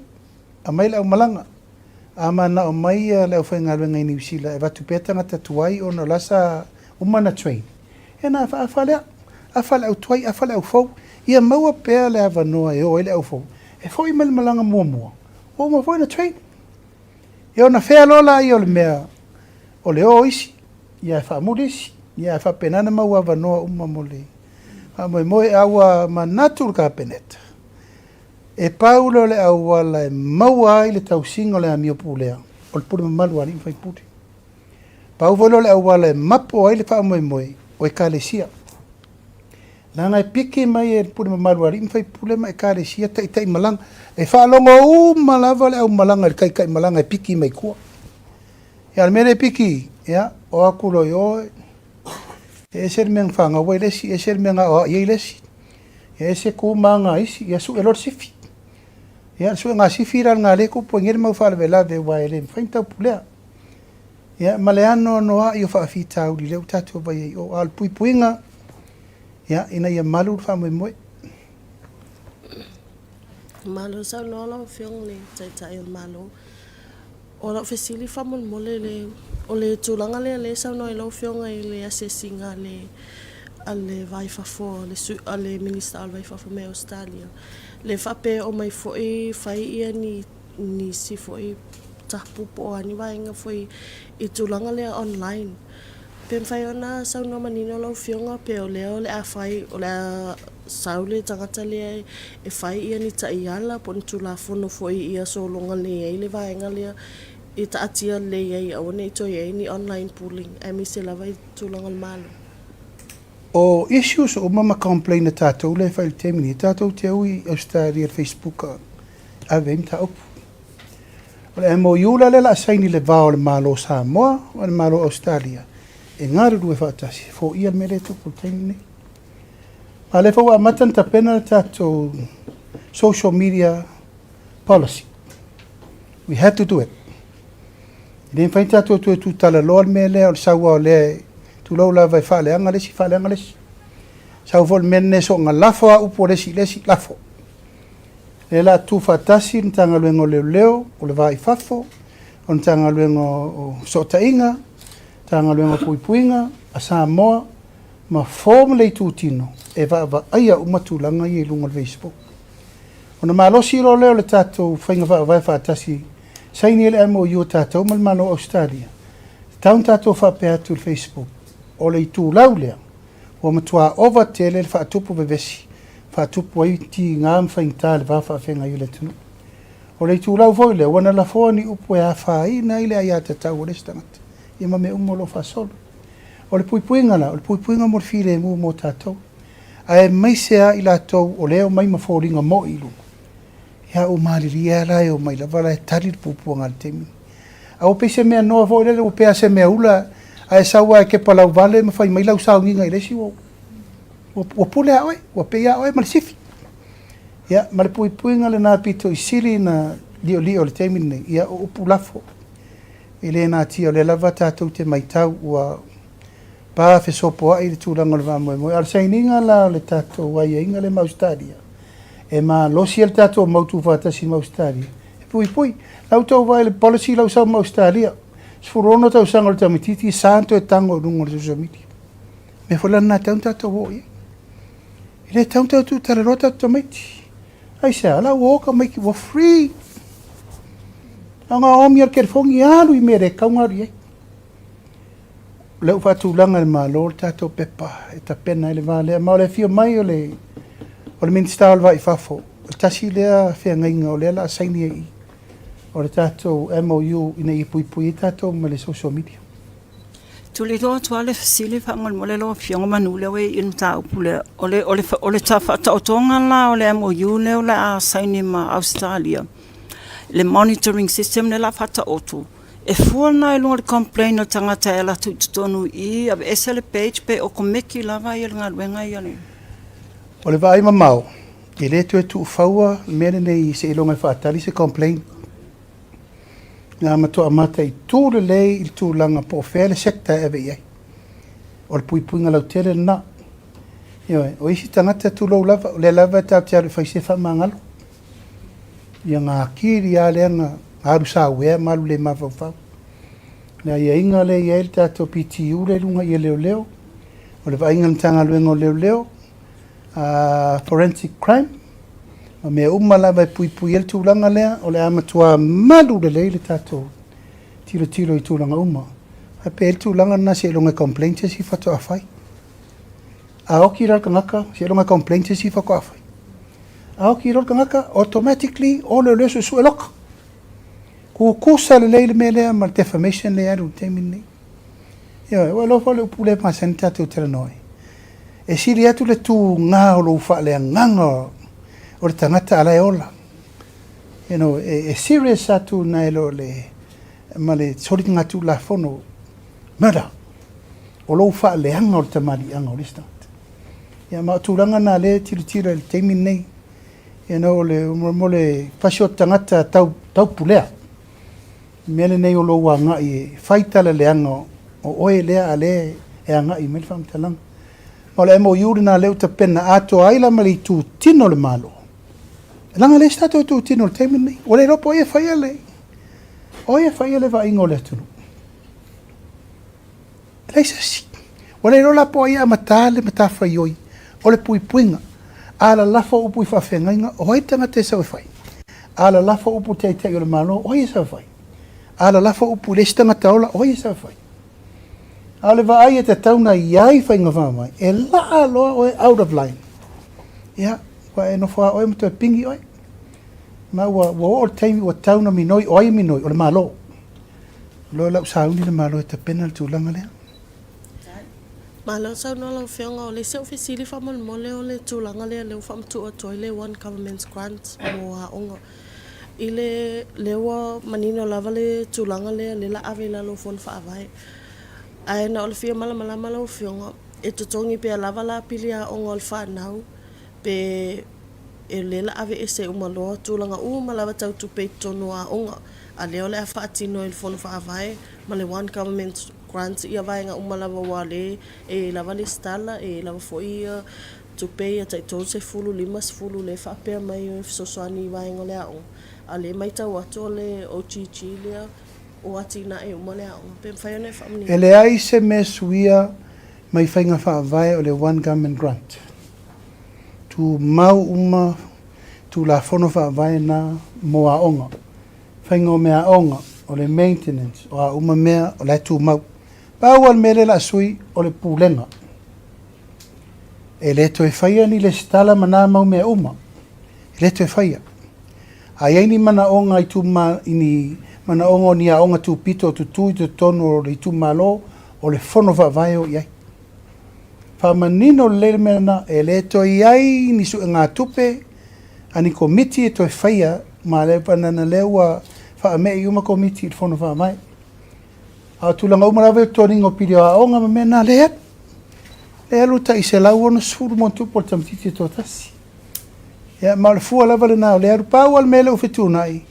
aumai le aumalaga. A manao mai le aufaigaluega i Niu Sila e avatu pea tagata tuai ona o la sa uma ona train, ia ona afaafa lea, afa le au tuai, afa le au fou, ia maua pea le avanoa e o ai le au fou, e foi mai le malaga muamua, ua uma foi ona train. Ia ona fea loa lea o le mea o le o isi, ia ae faamuli isi, ia ae faapena ona maua avanoa uma mo le faamoemoe. A ua manatu le Kapeneta, e pau lea o le auala e maua ai le tausiga o le amio pulea, o le pule mamalu a alii ma faipule. Pau foi lea o le auala e mapo ai le faamoemoe o Ekalesia. Leaga e piki mai e le pule mamalu a alii ma faipule ma Ekalesia taitai malaga. E faalogo uma lava le aumalaga i le taitai malaga e piki mai tua. Ia o le mea lea e piki, ia, o atu loa i o, e ese le mea na fanau ai le isi, ese le mea na aoai ai le isi, ia ese tu ma aga a isi, ia sue loa le sifi. Ia le suega sifi la lena lea e tupu ai nei le mau faalavelave aua e le mafai ona taupulea. Ia ma le anoanoai o faafitauli lea ua tatou vaai ai i o. A o le puipuiga, ia, ina ia malu le faamoemoe. Malo saunoa lau Afioga i le Taitai o le Malo. O lau fesili faamolemole le, o le tulaga lea lea e saunoa ai lau Afioga i le asiasiga a le a le va i fafo a le a le Minisita o le Va i Fafo mai Ausetalia, lea faapea e omai foi fai ia ni nisi foi tapu po o a ni vaega foi i tulaga lea online. Pe mafai ona saunoa manino lau Afioga pe o lea o le a fai, o le a sau le tagata lea e fai ia ni taiala po o ni Tulafono foi ia sologa lelei ai le vaega lea e taatia lelei ai aua ne i toe i ai ni online bullying aemaise lava i tulaga o le Malo. O issues uma ma complain a tatou lea e fai i le taimi nei, tatou te ui i Ausetalia i le Facebook e ave ai mataupu. O le MOU la lea o le a saini i le va o le Malo o Samoa ma le Malo o Ausetalia e galulue faatasi e foia le mea lea e tupu i le taimi lenei. A o lea foi ua amata ona tapena le tatou social media policy. We had to do it. E le mafai ona tatou toe tutalaloa le mea lea o le sau lava o lea, tulou lava e faaleaga le isi, faaleaga le isi. Sau foi le mea lenei soona lafo lava upu a le isi i le isi, lafo. Lea o le a tuufaatasi le Matagaluega o Leoleo, o le Va i Fafo, o le Matagaluega o Fesootaiga, Matagaluega o Puipuiga a Samoa, ma form le itutino e vaavaaia uma tulaga ia i luga o le Facebook. Ona malosi loa lea o le tatou faiga faavae faatasi, saini ai le MOU a tatou ma le Malo o Ausetalia, e tatau ona tatou faapea atu i le Facebook, o le itulau lea ua matua ova tele le faatupu vevesi, faatupu ai tiga ma faigata i le va faafeagai o le atunuu. O le itulau foi lea, ua na lafoa ni upu e afaina ai le aiatatau a le isi tagata, ia ma mea uma o lo o faasolo. O le puipuiga la, o le puipuiga mo le filemu mo tatou, aemaise lava i latou o lea e omai ma foliga moi i luga, ia ua malilie lava la e omai lava la e tali le puapuaga i le taimi. A ua pei se mea noa foi lele, ua pei lava se mea ula, a e sau lava e kepa lauvale ma fai mai lau sauniga i le isi, ua, ua pule lava oe, ua pei lava oe ma le sifi. Ia, ma le puipuiga lena pito i sili ona liolio i le taimi lenei, ia o upu lafo. E le natia, o lea lava tatou te matau ua pa fesopoai le tulaga o le faamoemoe. A o le sainiga la o le tatou aiaiga lea ma Ausetalia, e malosi ai le tatou mau tuufaatasi ma Ausetalia, e puipui. La outou vaai i le policy la ua sau ma Ausetalia, 16 tausaga o le tamaitiiti e sa ona toe tago i luga o le social media. O le mea foi la lena e tatau ona tatou oo i ai. E le tatau ona tatou tuutalaloa tatou tamaiti. Aisea? O la ua o tamaiti ua free. Na ona omi o le telefoni alu i mea le tatau ona alu i ai. O lea ua faatulaga e le Malo le tatou pepa e tapena ai le va lea. Ma o le afio mai o le, o le Minisita o le Va i Fafo, o le tasi lea feagaiga o lea o le a saini ai i i, o le tatou MOU ina ia puipui ai tatou ma le social media. Tuliloa atu lava le fesili faamolemole lau Afioga manu lea ua i i le mataupu lea. O le, o le, o le faataotoga la o le MOU lea o le a saini ma Ausetalia, le monitoring system lea o le a faataoto, e fua lena i luga o le complain a le tagata e alu atu i totonu i i, aveese le page pe okomeki lava le galuega ia le. O le vaai mamao, e le toe tuufaua le mea lenei seiloga e faatali se complain. Na matua mataitu lelei i le tulaga po o fea le sector e ave i ai. O le puipuiga lautele lena. Ioe, o isi tagata tulou lava, o lea lava e tatou te alu e fai se faamagalo. Ia gakili lava lea na alu sauea ma alu le mafaufau. Le aiaiga lea e i ai le tatou PTU lea i luga i leoleo, o le vaaiga a le Matagaluega o Leoleo, forensic crime, ma mea uma lava e puipui ai le tulaga lea, o le a matua malu lelei le tatou tilotilo i tulaga uma. Ae pe i ai le tulaga lena seiloga e complain se isi faatoa fai. A oti la le tagata, seiloga e complain se isi faatoa fai. A oti loa le tagata, automatically o leoleo suesue loka. Tutusa lelei le mea lea ma le defamation lea e alu i le taimi lenei. Ioe, ua iloa foi le upu lea e masani tatou talanoa ai. E sili atu le tuga o lou faaleagaga o le tagata a la e ola. You know, e, e serious atu nai lo le, ma le soligatulafono murder o lou faaleaga o le tamaliiaga o le isi tagata. Ia, ma o tulaga na lea e tilotilo i le taimi lenei. You know, o le, mo le fasi o tagata tau, taupulea. Le mea lenei o lou agai e fai tala leaga o oe lea a lea e agai mai le faamatalaga. Ma o le MOU lena lea ua tapena atoa ai la ma le itu tino o le Malo. Leaga e leai se tatou itu tino i le taimi lenei. Ua le iloa po o ai e faia le, o ai e faia le vaaiga o le atunuu. E leai se isi. Ua le iloa la po o ai e amata le matafaioi o le puipuiga. A lalafo upu i faafeagaiga, o ai le tagata e sau e fai? A lalafo upu i le Taitai o le Malo, o ai e sau e fai? A lalafo upu i le isi tagata ola, o ai e sau e fai? A o le vaai e tatau ona i ai faiga faavae, e laa loa oe out of line. Ia, ua e nofo lava oe ma toe pigi oe. Ma ua, ua oo le taimi ua tatau ona minoi, o ai e minoi? O le Malo. Loa lau sauni le Malo e tapena le tulaga lea. Malo saunoa lau Afioga. O le isi au fesili faamolemole o le tulaga lea lea ua faamatuu atu ai le One Government Grant mo aoga. I le lea ua manino lava le tulaga lea lea la ave i lalo o Fono Faavae. Ae na o le fia malamalama lau Afioga, e totogi pea lava la pili aoga o le fanau pe e lea la aveese uma loa tulaga uma lava tau tupe i totonu o aoga, a lea o le a faatino e le Fono Faavae ma le One Government Grant ia vaega uma lava aua o lea e i ai lava lesitala, e i ai lava foi ia tupe ia tai 30, 50 lea e faapea mai e fesoasoani i vaega o le aoga, a o lea e matau atu o le OGG lea ua atinae uma le aoga. Pe mafai ona e faamanino? E leai se mea suia mai faiga faavae o le One Government Grant. Tumau uma Tulafono Faavae na mo aoga, faiga o meaaoga, o le maintenance, o a uma mea o la e tumau. Pau lava le mea lea o le a sui, o le pulega. E le toe faia ni lesitala ma na mau mea uma. E le toe faia. A i ai ni manaoga i ni manaoga o ni aoga tupito o tutū i totonu o le itumalo, o le Fono Faavae e o i ai. Faamanino lelei le mea lena, e le toe i ai ni suegatupe a ni komiti e toe faia ma le banana lea ua faame'i uma komiti i le Fono Faavae. A o tulaga uma lava i le toniga o pili o aoga ma mea na, le alu. Le alu tai 160 ma ona tupu o le tamaitiiti e toatasi. Ia, ma o le fua lava lena o le alu. Pau lava le mea lea ua fetuunai,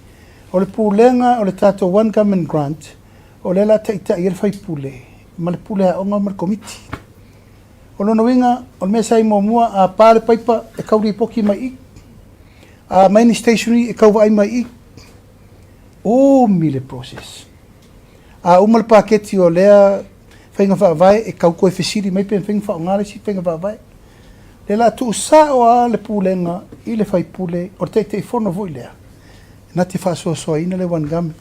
o le pulega o le tatou One Government Grant, o lea o le a taitai ai le faipule ma le pule aoga ma le komiti. O lona uiga, o le mea sa i muamua, a pa le paipa, e tau lipoti mai i i. A aumai ni stationery, e tau vaai mai i i. Umi le process. A uma le paketi o lea faiga faavae, e tau toe fesili mai pe mafai ona faaaoga le isi faiga faavae. Lea la tuusao a le pulega i le faipule o le Taitaifono foi lea na te faasoasoaina le One Government.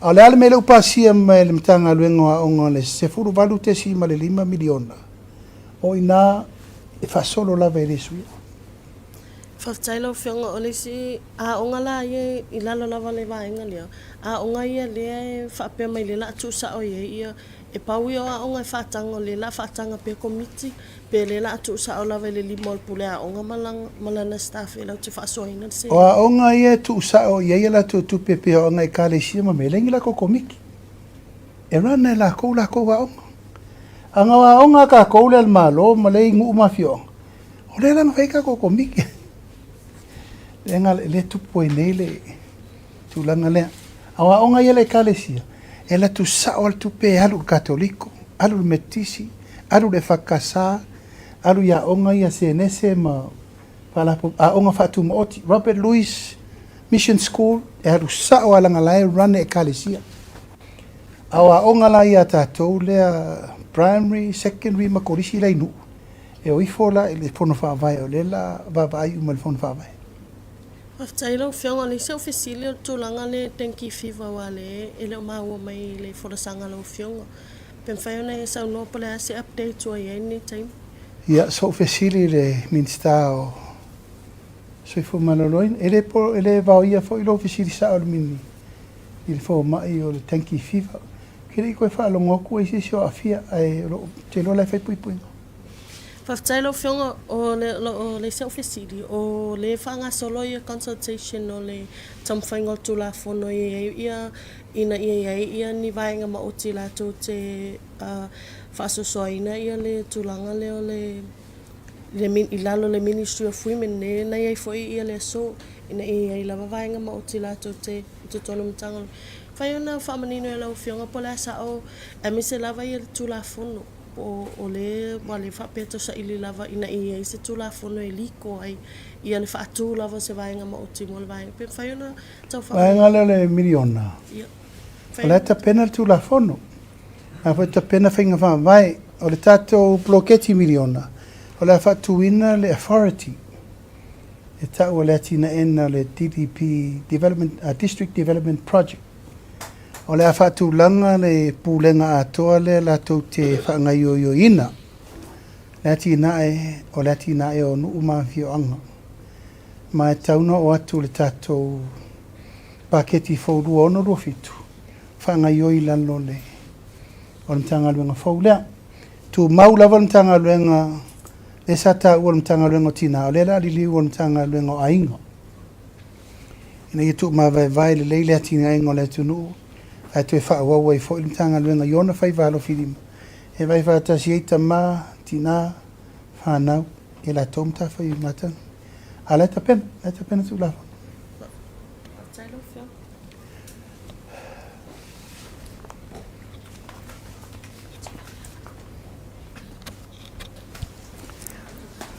A o le a le mea lea ua pasia mai e le Matagaluega o Aoga le $18.5 miliona, o i ina e faasolo lava e le suia. Faafetai lau Afioga, o le isi aoga la ia i lalo lava o le vaega lea, aoga ia lea e faapea mai lea o le a tuusao i ai ia, e pau ia o aoga e faataga o lea o le a faataga pea Komiti pe lea o le a tuusao lava i le lima o le pule aoga ma lana staff e latou te faasoaina le seleni. O aoga ia e tuusao i ai a latou tupe pei o aoga Ekalesia ma mea, e leai ni latou Komiti. E run e latou latou aoga. A na o aoga a tatou lea a le Malo ma lea i nuu ma afioaga, O lea la na fai ai tatou Komiti. Lea na, lea e tupu ai nei le tulaga lea. A o aoga ia a le Ekalesia, e alu atu sao lava le tupe e alu i le Katoliko, alu i le Metotisi, alu i le EFKS, alu i aoga ia Senese ma aoga faatumaoti, Robert Louis Mission School, e alu sao lava leaga la e run e Ekalesia. A o aoga la ia a tatou lea primary, secondary ma kolisi la i Nuu, E o ifo la i le Fono Faavae o lea la vaavaai uma i le Fono Faavae. Faafetai lau Afioga. O le isi au fesili o le tulaga lea i dengue fever aua lea e le o maua mai i le folasaga a lau Afioga. Pe mafai ona e saunoa po o le a se update ua i ai i lenei taimi? Ia, sa ou fesili i le Minisita o Soifua Maloloina, e le po, e le vaoia foi lou fesili sao i le mini, i le fomai o le dengue fever. Ou te le i toe faalogo atu o i ai se isi o aafia, ae o lo o, ou te iloa o la e fai puipuiga. Faafetai lau Afioga. O le, o le isi au fesili, o lea e faagasolo ia consultation o le taumafaiga o le Tulafono ia i ai ia, ina ia i ai ia ni vaega maoti latou te faasoasoaina ia le tulaga lea o le, i lalo o le Ministry of Women lea na i ai foi ia le aso, ina ia i ai lava vaega maoti latou te i totonu o Matagaluega. Mafai ona faamanino e lau Afioga po o le a sao aemaise lava ia le Tulafono. Po o le ua le faapea tau saili lava ina ia i ai se Tulafono e liko ai ia le faatu lava o se vaega maoti mo le vaega. Pe mafai ona tau faamanino. Vaega lea o le miliona. Ia. O la e tapena le Tulafono. O la foi e tapena faiga faavae. O le tatou poloketi miliona, o le a faatuina le authority e tau o le atinaeina o le DDP, Development, District Development Project. O le a faatulaga le pulega atoa lea latou te faagaioioina le atinae o le atinae o nuu ma afioaga. Ma e tatau ona oo atu le tatou paketi fou 2627 faagaioi i lalo o le o le Matagaluega fou lea. Tumau lava le Matagaluega lea sa taua o le Matagaluega o Tina, o lea o le a liliu o le Matagaluega o Aiga. ina ia tuumavaevae lelei le atinaega o le atunuu ae toe faaauau ai foi le Matagaluega i ona faiva alofilima e vaai faatasi ai tama, tina, fanau i a latou matafaioi matagi. A o la e tapena, la e tapena Tulafono.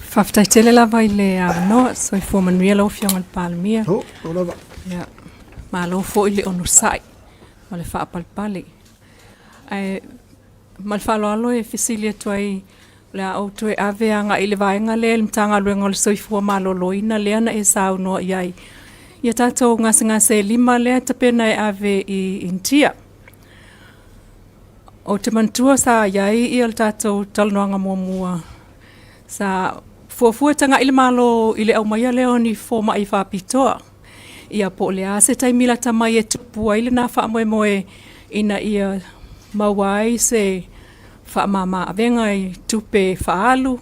Faafetai tele lava i le avanoa. Soifua manuia lau Afioga i le Palemia. Oh, oh lava. Ia, malo foi le onosai ma le faapalepale. Ae ma le faaaloalo e fesili atu ai, o le a ou toe ave agai i le vaega lea i le Matagaluega o le Soifua Maloloina lea na e saunoa i ai i a tatou gasegase e 5 lea e tapena e ave i Initia. Ou te manatua sa i ai ia le tatou talanoaga muamua sa fuafua e tagai le Malo i le aumaia lea o ni fomai faapitoa. Ia po o le a se taimi lata mai e tupu ai lena faamoemoe ina ia maua ai se faamama avega i tupe faaalu,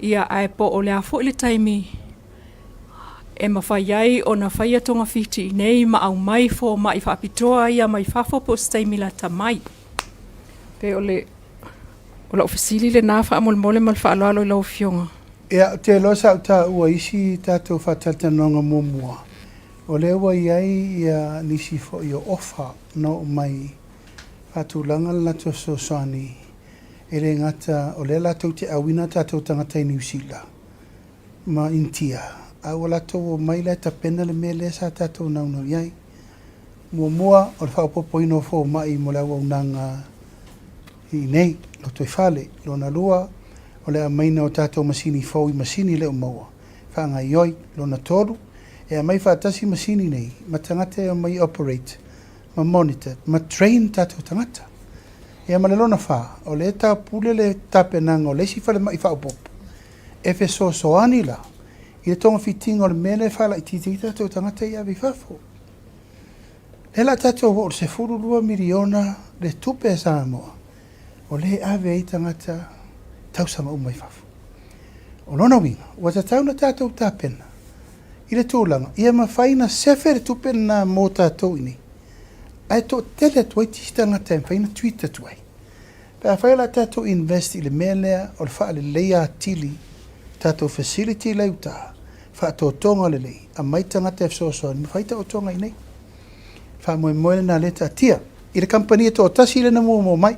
ia ae po o le a foi le taimi e mafai ai ona faia togafiti i inei ma aumai fomai faapitoa ia mai fafo po o se taimi lata mai. Pei o le o lau fesili lena faamolemole ma le faaaloalo i lau Afioga. Ia, ou te iloa sa ou taua i isi tatou faatalatalanoaga muamua, o lea ua i ai ia nisi foi o ofa na oo mai faatulaga le latou fesoasoani, e le gata o lea latou te auina tatou tagata i Niu Sila, ma Initia, a ua latou omai la e tapena le mea lea sa tatou naunau i ai. Muamua, o le faaopoopoina o fomai mo le auaunaga i inei, lotoifale. Lona lua, O le aumaina o tatou masini fou i masini le o maua, faagaioi. Lona tolu, e aumai faatasi masini nei ma tagata e omai e operate ma monitor ma train tatou tagata. Ia ma le lona fa, o lea e taupule le tapenaga o le isi falemai faaopoopo e fesoasoani la i le togafitiga o le mea lea e faalaitiiti ai tatou tagata ia ave i fafo. Lea la tatou oo i le 12 miliona le tupe a Samoa o lea e ave ai tagata tausaga uma i fafo. O lona uiga, ua tatau ona tatou tapena i le tulaga ia mafai ona sefe le tupe lena mo tatou i inei, ae toatele atu ai tisi tagata e mafai ona treat atu ai. Pe afai o le a tatou invest i le mea lea o le faaleleia atili tatou facility la i uta, faatotoga lelei, aumai tagata e fesoasoani ma fai taotoga i inei. Faamoemoe lena lea taatia i le kamupani e toatasi lea na muamua mai.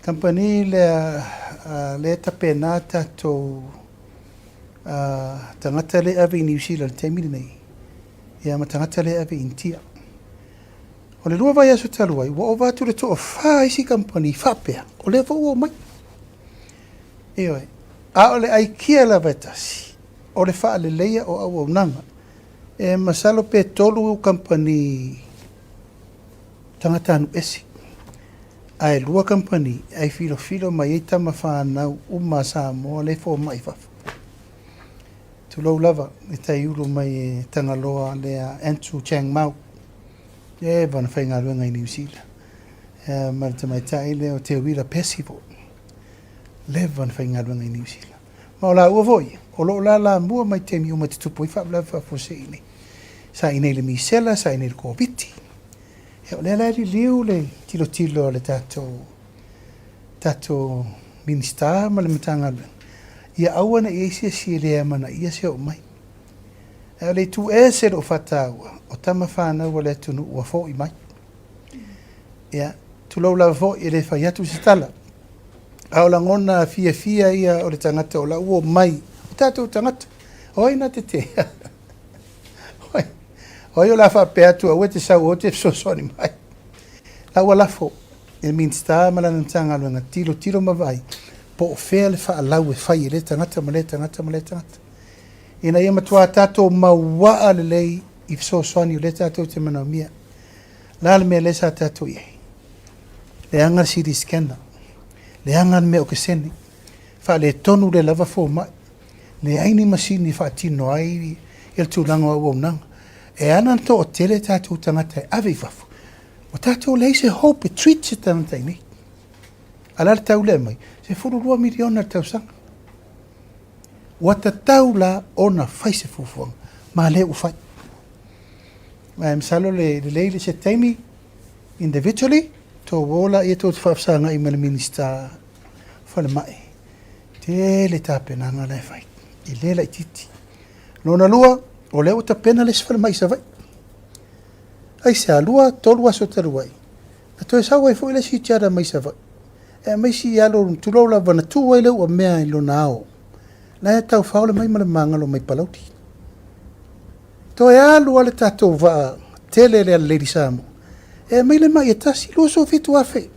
Kamupani lea lea e tapena tatou tagata lea e ave i Niu Sila i le taimi lenei, ia ma tagata lea e ave i Initia. O le lua vaiaso talu ai, ua ova atu le toafa isi kamupani faapea, o lea foi ua omai. Ioe, a o le aikia lava e tasi, o le faaleleia o auaunaga. E masalo pe tolu kamupani tagata ese, ae lua kamupani e filofilo mai ai tama fanau uma a Samoa lea e fomai i fafo. Tulou lava le taiulu mai e Tagaloa lea Andrew Chang Mau, leva ona faigaluega i Niu Sila, ma le tamaitai lea o Teuila Percival, leva ona faigaluega i Niu Sila. Ma o laua foi ia, o lo o lalamua mai taimi uma e tutupu ai faalavelave faafuasei nei. Sa i inei i le misela, sa i inei i le Koviti. Ia, o lea la e liliu le tilotilo a le tatou, tatou Minisita ma le Matagaluega, ia aua ne i i ai se isi e le amanaia se oo mai. Ae o le itu ese lou faataua, o tama fanau a le atunuu ua foi mai. Ia, tulou lava foi, e le fai atu se tala, a o lagona fiafia ia o le tagata o la ua omai, o tatou tagata, o ai na te te? O ai o le a faapea atu aua e te sau aua e te fesoasoani mai. La ua lafo i le Minisita ma lana Matagaluega tilotilo ma vaai po o fea le faalau e fai e lea tagata ma lea tagata ma lea tagata. Ina ia matuā tatou mauaa lelei i fesoasoani o lea tatou te manaomia. La le mea lea sa tatou i ai? Leaga le CT scanner, leaga le mea okesene, faaletonu le lava fomai, leai ni masini e faatino ai le tulaga o auaunaga. E ala ona toatele tatou tagata e ave i fafo, ua tatou leai se hope e treat se tagata i inei. A o le a le tau lea e aumai? 12 miliona i le tausaga. Ua tatau la ona fai se fuafuaga, ma lea ua fai. Ae masalo le lelei le se taimi individually, tou o laia tou te faafesagai ma le Minisita Falemai, tele tapenaga la e fai, e le laitiiti. Lona lua, o lea ua tapena le isi falemai i Savaii. Aisea, lua, tolu aso talu ai, na toe sau ai foi le isi tiara mai Savaii, e aumai si alo, tulou lava, na tu ai le uamea i lona ao, la e tau faole mai ma le magalo mai Palauli. Toe alu lava le tatou vaa tele lea le Lady Samoa, e aumai le mai e tasi, 27,000.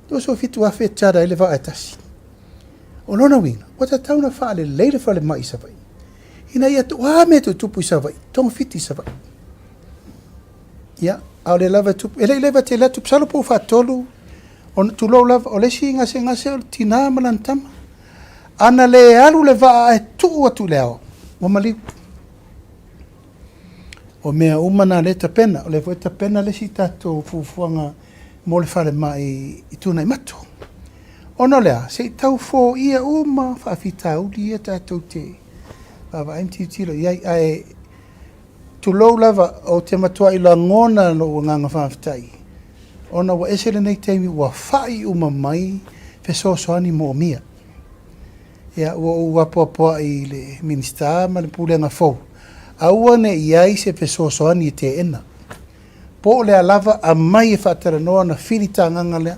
27,000 e charter ai le vaa e tasi. O lona uiga, ua tatau ona faalelei le falemai i Savaii, ina ia o a mea e tutupu i Savaii, togafiti i Savaii. Ia, a o lea lava e tupu, e le i leva tele atu, masalo po ua faatolu, ona tulou lava, o le isi gasegase o le tina ma lana tama. Ana le alu le vaa ae tuu atu i le ao, ua maliu. O mea uma na lea e tapena, o lea foi e tapena le isi tatou fuafuaga mo le falemai i Tuanaimato. Ona o le a? Se i tau foia uma faafitauli ia tatou te vaavaai ma tilotilo i ai. Ae tulou lava, ou te matuai lagona lou agaga faafetai, ona ua ese lenei taimi ua fai uma mai fesoasoani moomia. Ia, ua ou apoapoai i le Minisita ma le Pulega fou, aua ne i i ai se fesoasoani e teena. Po o le a lava, aumai e faatalanoa ona filitagaga lea,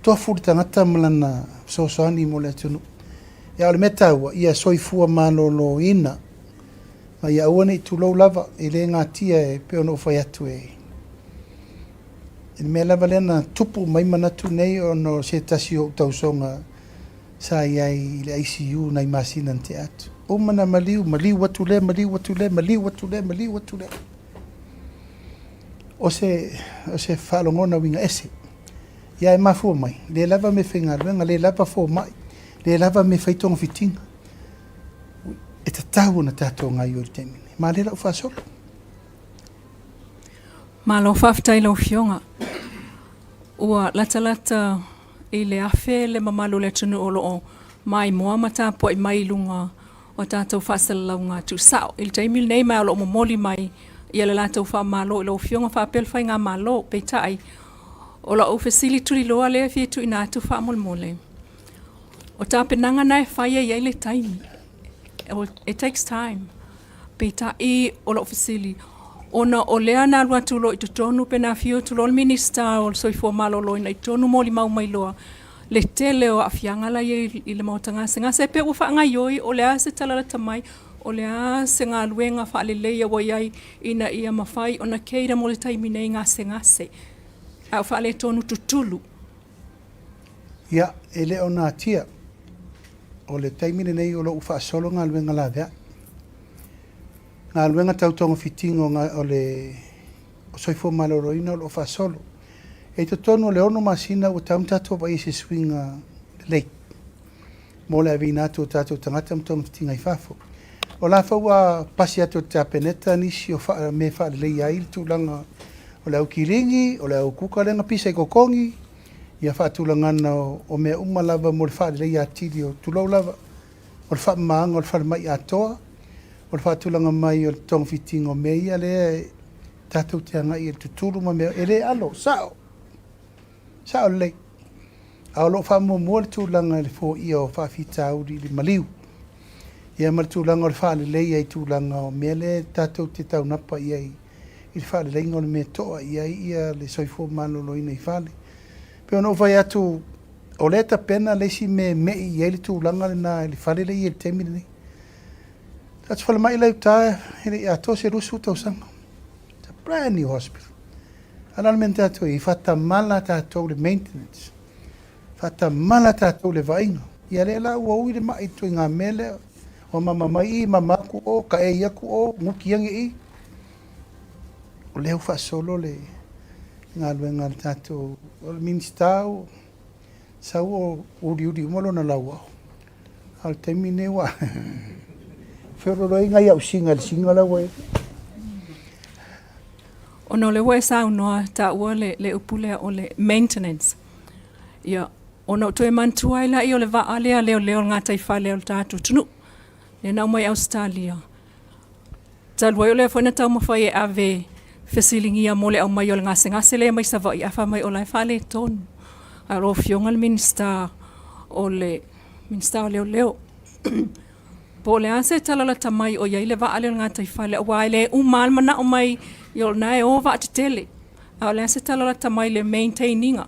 tofu le tagata ma lana fesoasoani mo le atunuu. Ia, a o le mea taua, ia soifua maloloina, ma ia aua ne i tulou lava, e le natia e pei ona ou fai atu e i le mea lava lea na tupu mai manatu nei ona o se tasi o ou tausoga. Sa i ai i le ICU nai masina na tea atu. Uma na maliu, maliu atu lea, maliu atu lea, maliu atu lea, maliu atu lea. O se, o se faalogona uiga ese. Ia e mafua mai, le lava mea faigaluega, le lava fomai, le lava mea fai togafitiga. E tatau ona tatou gaoioi i le taimi lenei. Ma lea la ua faasolo. Malo faafetai i lau Afioga. Ua latalata i le 1000 le mamalu o le atunuu o lo o maimoa ma tapuai mai i luga o tatou faasalalauga tuusao i le taimi lenei ma o lo o momoli mai ia le latou faamalo i lau Afioga faapea le Faigamalo. Peitai, o lau fesili tuliloa lea e fia tuuina atu faamolemole, o tapenaga na e fai e i ai le taimi, it takes time. Peitai o lau fesili, ona o lea na alu atu loa i totonu pe na afio atu loa le Minisita o le Soifua Maloloina i totonu molimau mai loa le tele o aafiaga la e i ai i le maota gasegase, pe ua faagaoioi, o le a se tala lata mai, o le a se galuega faaleleia ua i ai ina ia mafai ona cater mo le taimi nei gasegase a o faaletonu tutulu. Ia, e le o natia. O le taimi lenei o lo o ua faasolo galuega laveai. Galuega tau togafitiga o le soifua maloloina o lo o faasolo. E i totonu o le 6 masina ua tatau ona tatou vaai i se suiga lelei mo le aveina atu o tatou tagata ma togafitiga i fafo. O la foi ua pasi atu e le Kapeneta nisi o mea e faaleleia ai le tulaga o le au kiligi, o le au kuka lea na pisa i totogi, ia faatulagana o mea uma lava mo le faaleleia atili o, tulou lava, o le faamamaina o le falemai atoa, o le faatulaga mai o le togafitiga o mea ia lea e tatou te agai i le tutulu ma mea e le alo, sao, sao lelei. A o lo o faamuamua le tulaga i le foia o faafitauli i le maliu, ia ma le tulaga o le faaleleia i tulaga o mea lea tatou te taunapa i ai i le faaleleiga o le mea e toa i ai ia le soifua maloloina i fale. E pei ona ou fai atu, o lea e tapena le isi mea e me'i i ai le tulaga lena i le fale lea e i ai i le taimi lenei. Tatou falemai la i uta e le i atoa se 20 tausaga. It's a brand new hospital. A o le a le mea na tatou i ai? Faatamala tatou i le maintenance. Faatamala tatou i le vaaiga. Ia lea la ua ui le mai i le ituaiga mea lea. Ua mama mai i, mama atu o, taei atu o, nuti ane i. O lea ua faasolo le galuega a le tatou, o le Minisita ua sau o uliuli uma lona lauao. A o le taimi lenei ua feoloolo ai nai au siga i le siga la ua i ai. Ona o lea ua e saunoa taua le, le upu lea o le maintenance. Ia, ona ou toe manatua ai lea o le vaa lea leoleo o le gataifale o le tatou atunuu, lea na aumai Ausetalia. Talu ai o lea foi na taumafai e ave fesiligia mo le aumai o le gasegase lea mai Savaii, ae fai mai o la e faaletonu. A o lau Afioga le Minisita o le Minisita o Leoleo, po o le a se tala lata mai o i ai le vaa lea o le gataifale, aua e le uma lava le manao mai, ia o lena e o vaatetele, a o le a se tala lata mai i le maintain ina,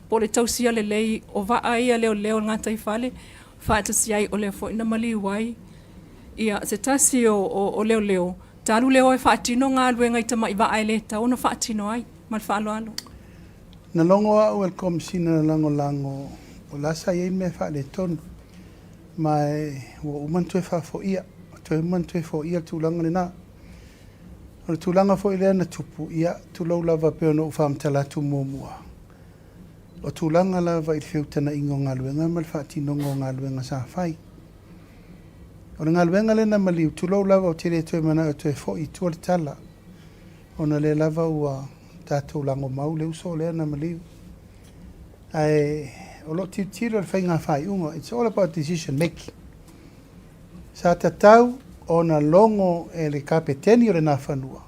po o le tausia lelei o vaa ia leoleo o le gataifale, faatasi ai o lea foi na maliu ai ia se tasi o, o, o leoleo talu le o e faatino galuega i tamai vaa e le tatau ona faatino ai. Ma le faaaloalo. Na logo au e le Komesina Lagolago o la sa i ai mea faaletonu, ma ua uma ona toe faafoia, ua toe uma ona toe foia le tulaga lena. O le tulaga foi lea na tupu, ia, tulou lava pei ona ou faamatala atu muamua, o tulaga lava i le feutagaiga o galuega ma le faatinoga o galuega sa fai. O le galuega lea na maliu, tulou lava ou te le toe manao e toe foi i tua le tala, ona o lea lava ua tatou lagomau le uso lea na maliu. Ae o lo o tilotilo le faiga faaiuga, it's all about decision making. Sa tatau ona logo e le Kapeteni o le Nafanua,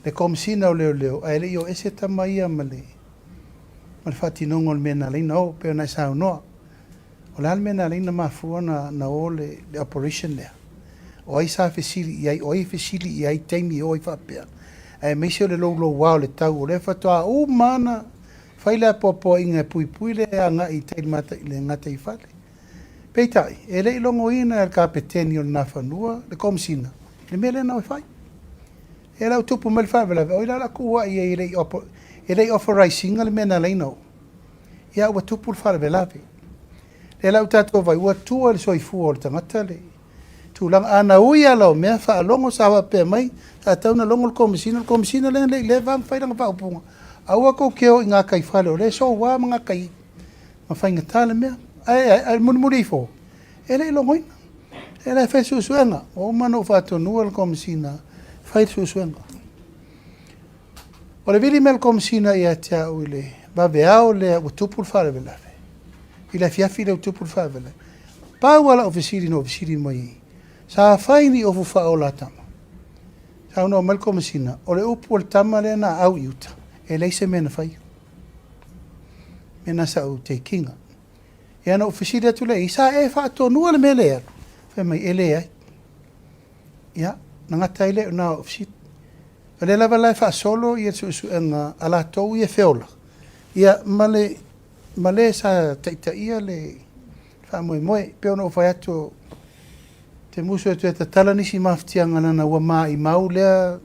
le Komesina o Leoleo, ae le i o ese tama ia ma le ma le faatinoga o le mea na ala ai ona o, pei ona e saunoa. O le a le mea na ala ai ona mafua ona o le operation lea? O ai sa fesili i ai? O ai e fesili i ai i taimi e o ai faapea? Aemaise o le louloua o le tau, o lea faatoa uma lava ona fai le apoapoaiga e puipui le agai i tai i le gataifale. Peitai, e le i logoina e le Kapeteni o le Nafanua le Komesina le mea lea na o e fai. E la ua tupu mai le faalavelave, o ai la o le a tuuai ai e le i authorise ina le mea na ala ai ona o? Ia ua tupu le faalavelave. Lea la ua tatou vaai, ua tua i le soifua o le tagata le tulaga. A na ui lava lau mea faalogo sa faapea mai, sa tatau ona logo le Komesina, o le Komesina lea na le i leva ona fai lana faaupuga, aua tou te o i gataifale o lea e soua ma gatai ma faigata le mea. Ae mulimuli ifo, e le i logoina. O la e fai suesuega. Ua uma ona ou faatonuina le Komesina e fai le suesuega. O le vili mai o le Komesina ia te au i le vaveao lea ua tupu le faalavelave, i le afiafi lea ua tupu le faalavelave, pau lava lau fesili na ou fesili mai ai, sa fai ni ofu faaola a tama? Saunoa mai le Komesina, o le upu a le tama lea na aau i uta, e leai se mea na faia. Mea na sa ou take ina. Ia na ou fesili atu lea i ai, sa e faatonuina le mea lea e alu? Fai mai, e leai. Ia, na gata ai lea i ina o au fesili. O lea lava la e faasolo ia le suesuega a latou ia e feola, ia ma le, ma le sa taitaia le faamoemoe. E pei ona ou fai atu, ou te musu e toe tatala nisi mafatiaga leaga ua maimau lea,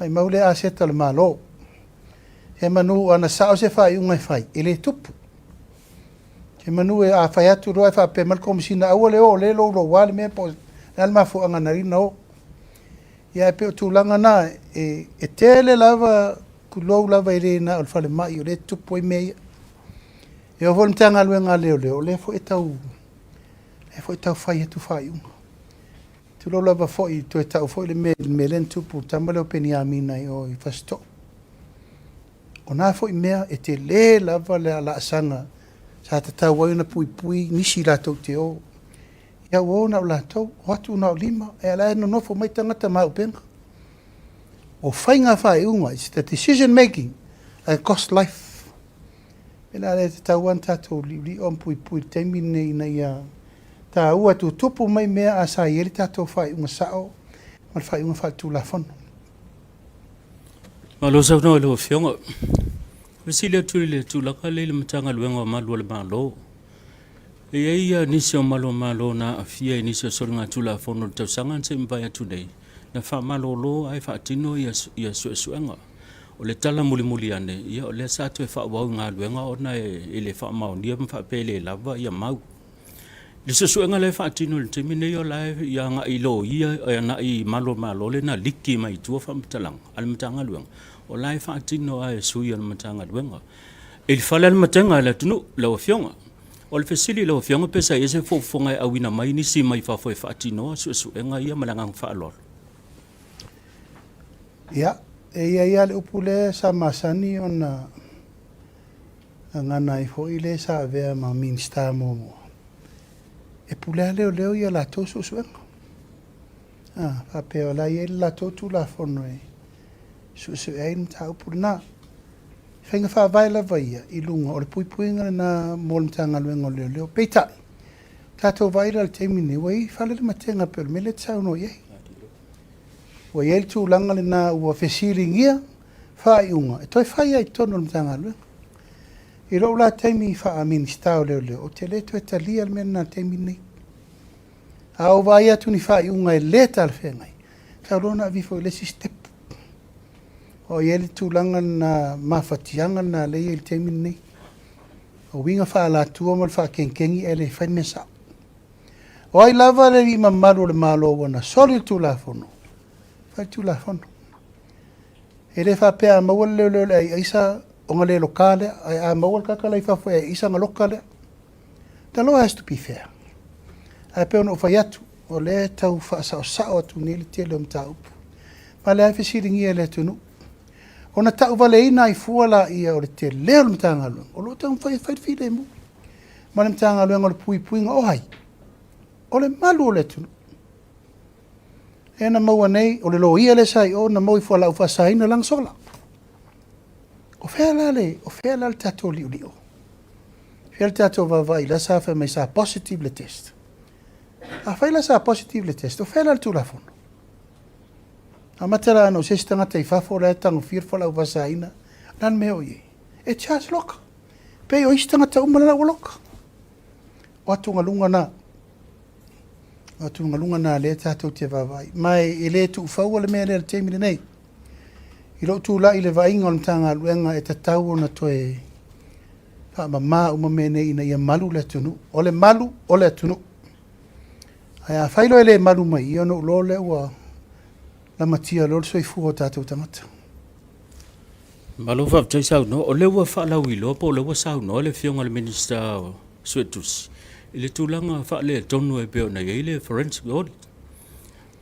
maimau lea aseta a le Malo. Semeamanu ana sao se faaiuga e fai, e le tupu. Semeamanu a fai atu loa ae faapea mai le Komesina aua le o, o lea e louloua le mea po o le a le mafuaaga na ala ai ona o. Ia ae pei o tulaga na, e, e tele lava, tulou lava e le na o le falemai o lea e tutupu ai mea ia. E oo foi i le Matagaluega a Leoleo, o lea foi e tau, lea foi e tau fai atu faaiuga. Tulou lava foi, toe tau foi le mea i le mea lea na tupu i le tama lea o Peniamina i o i Fasitoo. O na foi mea e tele lava le laasaga sa tatau ai ona puipui nisi latou te o. Ia ua o na o latou, o atu na o lima, ia la e nonofo mai tagata ma auupega. O faiga faaiuga, it's the decision making that cost life. O le mea la lea e tatau lava ona tatou liolio ma puipui i le taimi lenei ina ia taua e tutupu mai mea a sa i ai le tatou faaiuga sao ma le faaiuga faaletulafono. Malo saunoa i lau Afioga. Fesili atu i le tulaga lea i le Matagaluega o Malu o le Malo. E i ai ia nisi o malu o Malo na aafia i nisi o soligatulafono i le tausaga na se i mavae atu nei, na faamalolo ae faatino ia, ia suesuega. O le tala mulimuli ane, ia o lea sa toe faaauau i galuega ona e le faamaonia ma faapea e le lava ia mau. I le suesuega la e faatino i le taimi nei o la e agai i loia, e agai i malu o le Malo lea na liki mai tua faamatalaga a le Matagaluega, o la e faatino lava e sui o le Matagaluega. I le fale o le matega i le atunuu, lau Afioga. O le fesili i lau Afioga pe sa i ai se fuafuaga e auina mai nisi mai fafo e faatinoa suesuega ia ma le agaga faaaloalo? Ia, e i ai lava le upu lea sa masani ona gagana ai foi le sa avea ma Minisita muamua, e pule lava leoleo ia latou suesuega. A, faapea o la e i ai le latou Tulafono e suesue ai le mataupu lena. Faiga faavae lava ia i luga o le puipuiga lena mo le Matagaluega o Leoleo. Peitai, tatou vaai la i le taimi lenei, ua i ai fale le matega pei o le mea lea e te saunoa i ai. Ua i ai le tulaga lena ua fesiligia faaiuga e toe fai ai i totonu o le Matagaluega. I lou la taimi faa-Minisita o Leoleo, ou te le toe talia le mea lena i le taimi lenei. A ou vaai atu i ni faaiuga e le talafeagai, tau loa ona ave ifo i le isi step. O i ai le tulaga lena, mafatiaga lena lea e i ai i le taimi lenei. O uiga faaalatua ma le faakenkegi ae le fai le mea sao. O ai lava le alii mamalu o le Malo ua na soli le Tulafono, fai le Tulafono. E le faapea a maua le leoleo i le ai aisa ona le loka lea, ae a maua le tagata la i fafo e ai aisa ona loka lea. The law has to be fair. Ae pei ona ou fai atu, o lea e tau faasaosao atu nei le tele o mataupu. Ma o lea e fesiligia e le atunuu. Ona tauvaleina ai fua laia o le tele o le Matagaluega, o lo o taumafai e fai le filemu. Ma le Matagaluega o le Puipuiga o ai? O le malu o le atunuu. Lea na maua nei, o le loia lea sa i o na maua i fualaau faasaina lana sola. O fea la le, o fea la le tatou liolio? Fea le tatou vaavaai la sa fai mai sa positive le test. Afai la sa positive le test, o fea la le Tulafono? Amata la ana o se isi tagata i fafo la e tagofia le fualaau faasaina, o le a le mea o i ai? E charge loka. Pei o isi tagata uma la ua loka. O atugaluga na. O atugaluga na lea tatou te vaavaai. Ma e le tuufaua le mea lea i le taimi lenei. I lou tulai i le vaaiga o le Matagaluega e tatau ona toe Faamama uma mea nei ina ia malu le atunuu. O le malu o le atunuu. Ae afai loa e le malu mai i, ona ou iloa lea ua lamatia loa le soifua o tatou tagata. Malo faafetai saunoa. O lea ua faalauiloa po o lea ua saunoa le Afioga i le Minisita o Suetusi i le tulaga faaletonu e pei ona i ai le forensic audit.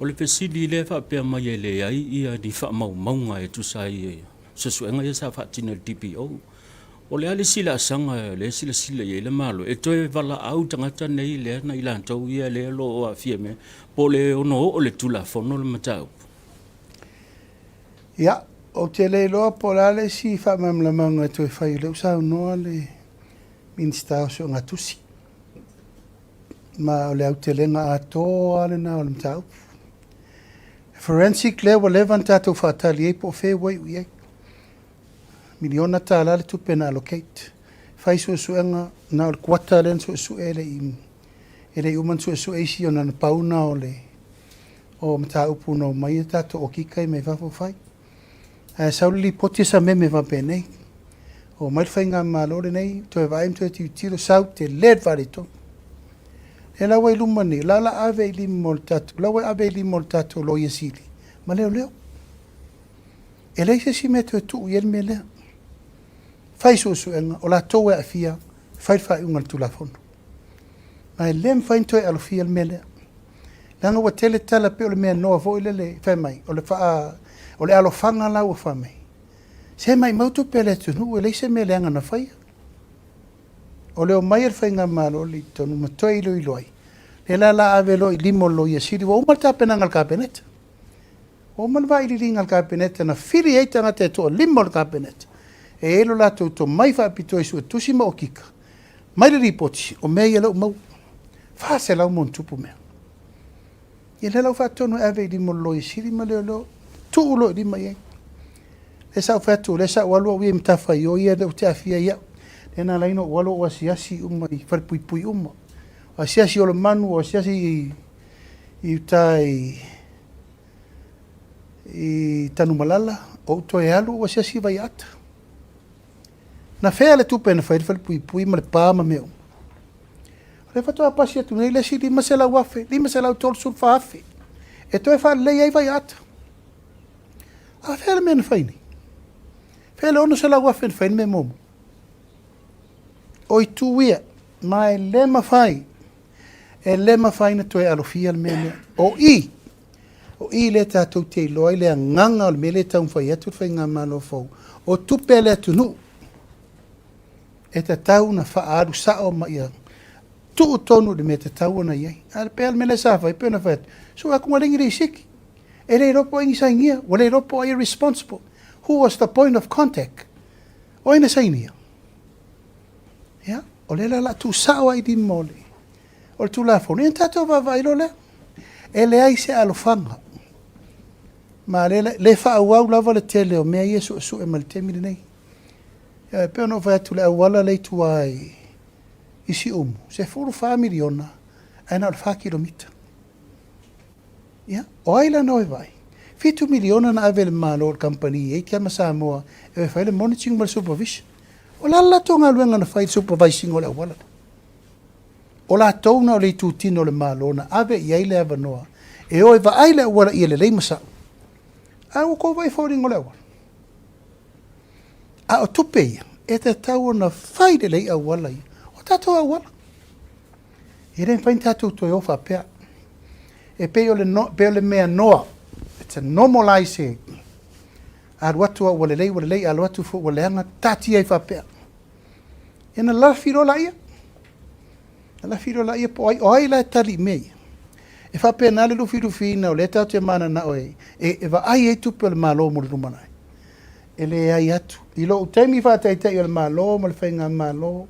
O le fesili lea e faapea mai e leai ia ni faamaumauga e tusa ai suesuega ia sa faatino e le DPO. O le a le isi laasaga o lea e silasila i ai le Malo e toe valaau tagata nei lea na i latou ia lea o lo o aafia mai po o le ono oo i le Tulafono le mataupu? Ia, ou te le iloa po o le a le isi faamalamalamaga e toe fai o lea ua saunoa le Minisita o Suegatusi, ma o le aotelega atoa lava lena o le mataupu. Forensic lea ua leva ona tatou faatali ai po o fea ua iu i ai. Miliona tala le tupe na allocate. Fai suesuega, na o le kuata lea na suesue e le i e le i uma ona suesue isi ona na pau na o le o mataupu na omai a tatou okika ia mai fafo fai. Ae sau le lipoti e sameme faapenei. Omai le faigamalo lenei toe vaai ma toe tilotilo sau tele le faaletonu. Lea la ua i luma nei, la o le a ave i lima o le tatou, la ua ave i lima o le tatou Loia Sili ma leoleo. E leai se isi mea e toe tuu i ai le mea lea. Fai suesuega, o latou e aafia, fai le faaiuga a le Tulafono. Ma e le mafai ona toe alofia le mea lea. Leaga ua tele tala pei o le mea noa foi lele fai mai, o le faa, o le alofaga la ua fai mai. Se maimau tupe a le atunuu e leai se mea leaga na faia. O le omai a le faigamalo i totonu ma toe iloilo ai, lea la o le a ave loa i lima o le Loia Sili, ua uma le tapenaga a le Kapeneta. Ua uma le vailiiliga a le Kapeneta na fili ai tagata e toalima o le Kapeneta e i ai lo latou tomai faapitoa i suetusi ma okika mai le lipoti o mea ia lea ua maua. 400 ma ona tupu mea. Ia lea la ua faatonu e ave i lima o le Loia Sili ma leoleo, tuu loa i lima i ai. Lea sa ou fai atu, lea sa ou alu au ia i matafaioi ia lea ou te aafia ai au. Lea na ala ai ona ou alu ou asiasi uma i falepuipui uma. O asiasi i Oloamanu, o asiasi i uta i i Tanumalala, ou toe alu ou asiasi i Vaiaata. Na fea le tupe na fai ai le falepuipui ma le pa ma mea uma? O lea faatoa pasi atu nei le isi $500,000, $534,000 e toe faalelei ai Vaiaata. A fea le mea na fai nei? Fea le $600,000 na fai ai le mea muamua? O itu ia, ma e le mafai, e le mafai ona toe alofia le mea lea. O i, o i lea tatou te iloa ai le agaga o le mea lea e taumafai atu le faigamalo fou, o tupe a le atunuu e tatau ona faaalu sao ma ia tuu tonu i le mea e tatau ona i ai. A pei lava le mea lea sa fai, pei ona fai atu, sue atu ua leai ni lisiti, e le iloa po o ai ni sainia, ua le iloa po o ai e responsible. Who was the point of contact? O ai na sainia? Ia, o lea la o le a tuusao ai i lima o le, o le Tulafono, ia ona tatou vaavaai loa lea. E leai se alofaga, ma le, le faaauau lava le tele o mea ia e suesue mai le taimi lenei. Ia, e pei ona ou fai atu, le auala lea i tua i, i Siumu, 14 miliona, ae na o le 4 kilomita. Ia, o ai la na o e vaai? $7 miliona na ave e le Malo i le kamupani Eight ma Samoa e o e fai le monitoring ma le supervision. O le a le latou galuega na fai i le supervise ina o le auala lea? O latou na o le itutino o le Malo na ave i ai le avanoa e o e vaai le auala ia lelei ma sao. A ua tou vaai i foliga o le auala? A o tupe ia e tatau ona fai lelei auala ia, o tatou auala. E le mafai ona tatou toe o faapea. E pei o le, no, pei o le mea noa. It's a normalize. Alu atu ua lelei, ua lelei, alu atu foi ua leaga, taatia ai faapea. Ia na lafi loa laia. Na lafi loa laia po o ai, o ai la e tali i mea ia. E faapena le lufilufiina o lea tatou te mananao e, e, e vaai ai tupe o le Malo mo le lumanai. E leai atu. I lou taimi faataitai o le Malo ma le Faigamalo,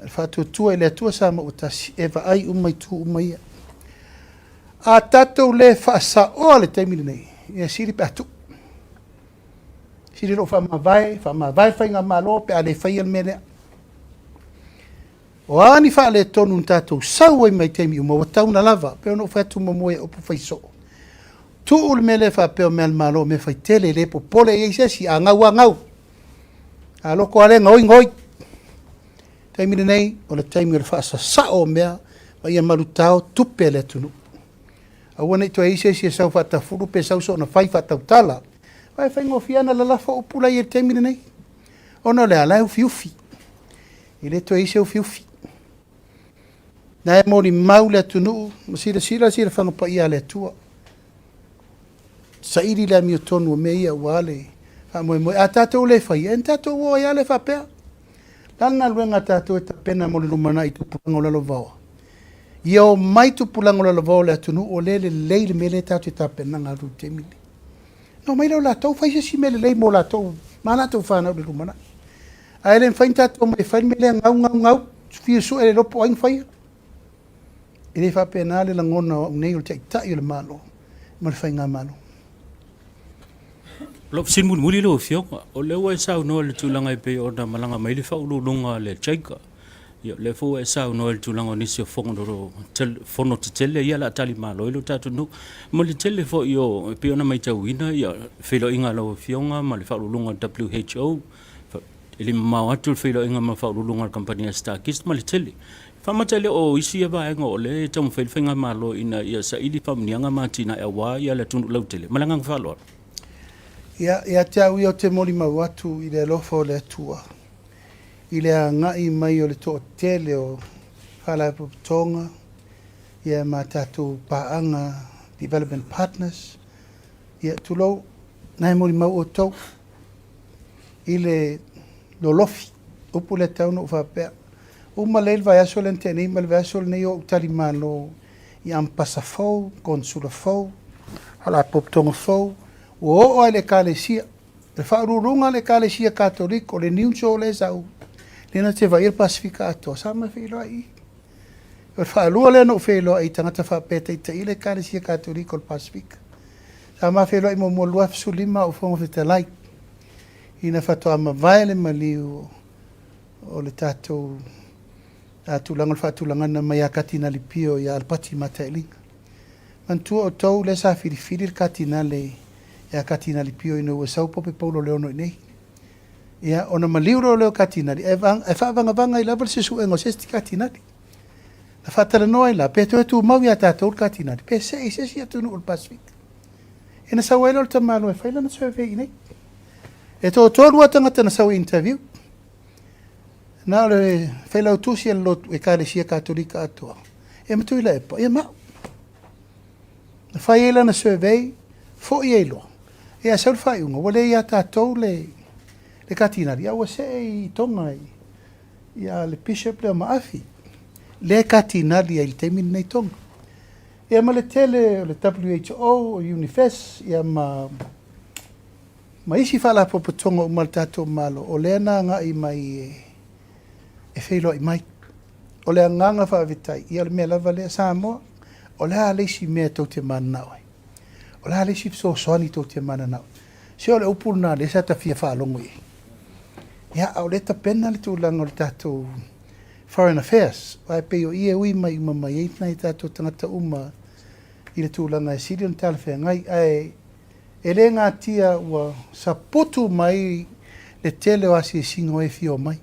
le faatuatua i le Atua Samoa ua tasi, e vaai uma itu uma ia. A tatou le faasaoa le taimi lenei, ia sili pe a tuu. Sili lou faamavae, faamavae le faigamalo pe a le faia le mea lea. O a ni faaletonu na tatou sau ai mai taimi uma, ua tatau ona lava, pei ona ou fai atu muamua i upu fai soo. Tuu le mea lea faapea o mea a le Malo, o mea faitele, e le popole i ai se isi, a gau lava gau. A loko lava lea, gaoi gaoi. Taimi lenei, o le taimi o le faasasao o mea ma ia malutao tupe a le atunuu. Aua ne i toe i ai se isi e sau faatafulu pe sau soona fai faatautala, aua e faigofie lava ona lalafo upu la i ai i le taimi lenei. Ona o le a? La e ufiufi. E le toe i ai se ufiufi. Na e molimau le atunuu ma silasila le silafaga paia a le Atua. Saili le amiotonu o mea ia aua le faamoemoe. A tatou le faia, e na tatou o ai lava lea faapea. O le a le galuega a tatou e tapena mo le lumanai i tupulaga o lalovaoa? Ia omai tupulaga o lalovaoa o le atunuu o lea e lelei le mea lea tatou te tapenaga atu i le taimi lenei. Ona omai lea o latou fai se isi mea lelei mo latou ma a latou fanau i le lumanai. Ae le mafai ona tatou omai e fai le mea lea gau, gau, gau, fia sue le iloa po o ai na faia. E le faapena le lagona o au nei o le Taitai o le Malo ma le Faigamalo. O lau fesili mulimuli lau Afioga, o lea ua e saunoa i le tulaga e pei ona malaga mai le Faauluuluga a le JICA, ia o lea foi ua e saunoa i le tulaga o nisi o fono tetele ia o le a talimalo ai lo tatou atunuu, ma le tele foi o, e pei ona matauina feiloaiga a lau Afioga ma le Faauluuluga a le WHO, E le mamao atu le feiloaiga ma le faauluuluga a le kamupani a Starkist ma le tele. Faamata e le o isi ia vaega o lea e taumafai le faigamalo ina ia saili faamanuiaga ma atinae aua le atunuu lautele. Ma le agaga faaaloalo. Ia, ia te au ia ou te molimau atu i le alofa o le Atua i le agai mai o le toatele o Faalapotopotoga ia ma tatou paaga Development Partners, ia tulou, na e molimau outou. i le lolofi, upu lea tatau ona ou faapea. Uma lelei le vaiaso lea na tea nei ma le vaiaso lenei o ou talimalo i Amepasa fou, Konesula fou, Faalapotopotoga fou, ua oo lava i le Ekalesia. Le faauluuluga a le Ekalesia Katoliko, le Nuncio lea sa ou, lea na te vaaia le Pasefika atoa, sa ma feiloai i i. O le faalua lea na ou feiloai i tagata faapea e taitaia le Ekalesia Katoliko o le Pasefika. Sa ma feiloai muamua i le 2015 a o Fofoga Fetalai, ina faatoa mavae le maliu o le tatou tulaga o le faatulagaga mai ia Katinali Pio ia Alapati Matailiga. Manatua outou lea sa filifili le Katinale ia Katinali Pio ina ua sau Pope Paulo Leono i inei. Ia, ona maliu loa lea o Katinali, ae faavagavaga ai lava le suesuega o se isi Katinali. Na faatalanoa ai la, pe toe tumau ia tatou le Katinali, pe see i se isi atunuu o le Pasefika. Ia na sau ai lea o le tamaloa e fai lana survey i inei. E toatolu lava tagata na sau e interview. Na o le failautusi a le lotu Ekalesia Katolika atoa, ia ma Tuilaepa, ia ma au. Na fai ai lana survey, foi ai loa. Ia sau le faaiuga, ua le ia tatou le, le Katinali, a ua see i Tonga i, ia le Bishop lea o Maafi, lea e Katinali ai i le taimi lenei Tonga. Ia ma le tele o le WHO, o UNIFES, ia ma, ma isi faalapotopotoga uma a le tatou Malo, o lea na agai mai e, e feiloai mai. O le agaga faafetai, ia o le mea lava lea, Samoa, o le a le isi mea tou te mananao ai? O le a le isi fesoasoani tou te mananao ai? Se o le upu lena lea sa ta fia faalogo i ai. Ia, a o lea e tapena le tulaga o le tatou Foreign Affairs, aua e pei o i e ui mai uma mai ai nai tatou tagata uma i le tulaga e sili ona talafeagai. Ae e le natia ua saputu mai le tele o asiasiga o e fia omai.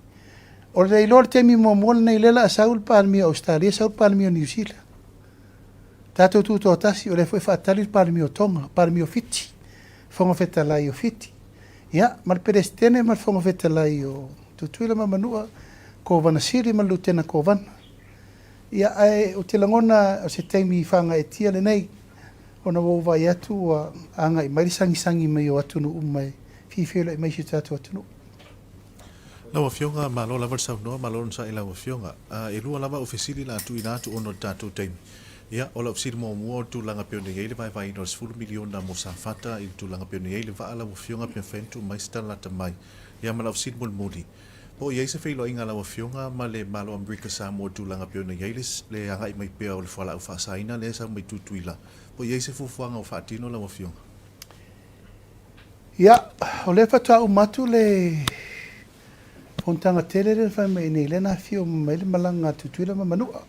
O le iloa o le taimi muamua lenei lea o le a sau le Palemia o Ausetalia sau le Palemia o Niu Sila. Tatou tutoatasi, o lea foi e faatali le Palemia o Tonga, Palemia o Fiti, Fofoga Fetalai o Fiti, ia, ma le Peresetene ma le Fofoga Fetalai o Tutuila ma Manua, Kovana Sili ma le Lutena Kovana. Ia, ae ou te lagona o se taimi faagaeetia lenei, ona ua ou vaai atu ua agai mai le sagisagi mai o atunuu uma e fia feiloai mai i si o tatou atunuu. Lau Afioga, malo lava le saunoa, malo onosai i lau Afioga. E lua lava au fesili la tuuina atu ona o le tatou taimi. Ia, o lau fesili muamua o le tulaga pei ona i ai le vaevaeina o le 10 miliona mo Safata i le tulaga pei ona i ai le vaa lau Afioga pe mafai ona tuu mai se tala lata mai. Ia ma lau fesili mulimuli, po o i ai se feiloaiga a lau Afioga ma le Malo o Amerika Samoa i le tulaga pei ona i ai le le agai mai pea o le fualaau faasaina lea e sau mai Tutuila, po o i ai se fuafuaga o faatino lau Afioga? Ia, o lea faatoa uma atu le fonotaga tele lea na fai mai nei, lea na afio uma mai le malaga a Tutuila ma Manua.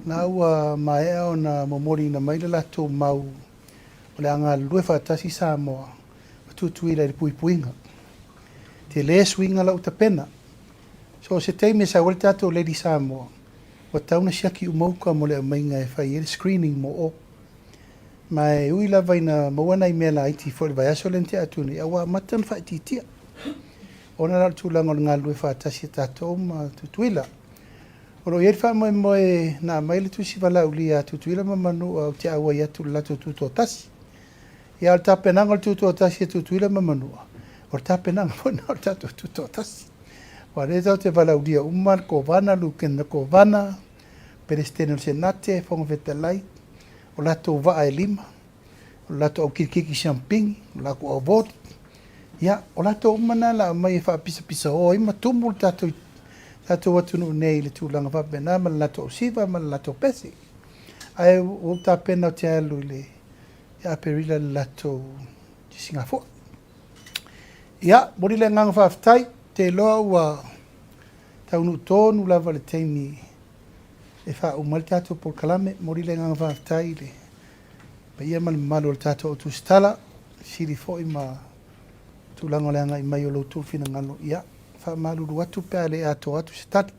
Na ua maea ona momoliina mai le latou mau o le a galulue faatasi Samoa ma Tutuila i le puipuiga. Tele suiga la ua tapena. So o se taimi e sau ai le tatou Lady Samoa, ua tatau ona siaki uma uka mo le aumaiga e fai ai le screening mo o. Ma e ui lava ina maua nai mea laiti foi i le vaiaso lea na tea atu nei, a ua amata ona faaitiitia. Ona la o le tulaga o le galulue faatasi a tatou ma Tutuila. O lo o i ai le faamoemoe na aumai le tusi valaaulia a Tutuila ma Manua ou te auai atu i le latou tutoatasi. Ia, o le tapenaga o le tutoatasi a Tutuila ma Manua, o le tapenaga foi lena o le tatou tutoatasi. Aua o lea tatou te valaaulia uma le Kovana, Lukena Kovana, Peresetene o le Senate, Fofoga Fetalai, o latou vaa e lima, o le latou au kilikiki siampini, o le latou au voli. Ia, o latou uma na la aumai e faapisapisaoa ai ma tumu le tatou, tatou atunuu nei i le tulaga faapena ma le latou ausiva ma le latou pese. Ae ua ou tapena ou te alu i le Aperila i le latou sisigafua. Ia, momoli le agaga faafetai, ou te iloa ua taunuu tonu lava le taimi e faauma ai le tatou polokalame. Momoli le agaga faafetai i le paia ma le mamalu o le tatou au tusitala, sili foi ma tulaga o le agai mai o lo outou finagalo. Ia, faamalulu atu pe a le atoa atu se tali.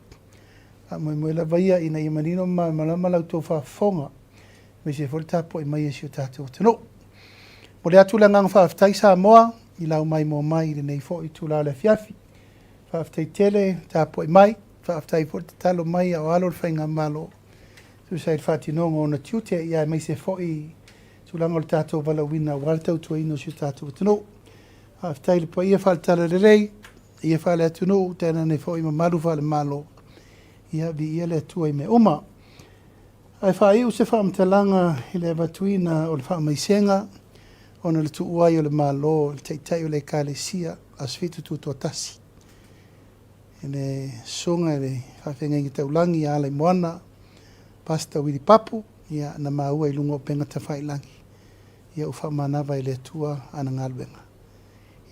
Faamoemoe lava ia ina ia manino ma malamalama la outou faafofoga, aemaise foi le tapuai mai a si o tatou atunuu. Momoli atu le agaga faafetai Samoa i lau maimoa mai i lenei foi itula o le afiafi. Faafetai tele le tapuai mai, faafetai foi le tatalo mai a o alo le Faigamalo e tusa ai le faatinoga o ona tiute, ia aemaise foi tulaga o le tatou valaauina aua le tautuaina o si o tatou atunuu. Faafetai i le paia faale-Talalelei, paia faale-atunuu, tainane foi mamalu faale-Malo, ia viia le Atua i mea uma. Ae faaiu se faamatalaga i le avatuina o le faamaisega ona o le tuua ai o le Malo i le Taitai o le Ekalesia Aso Fitu Tutoatasi i le Susuga i le Faafeagaiga Taulagi ia Alaimoana Pastor Willie Papu, ia, na maua i luga o upega tafailagi, ia ua faamanava e le Atua ana galuega.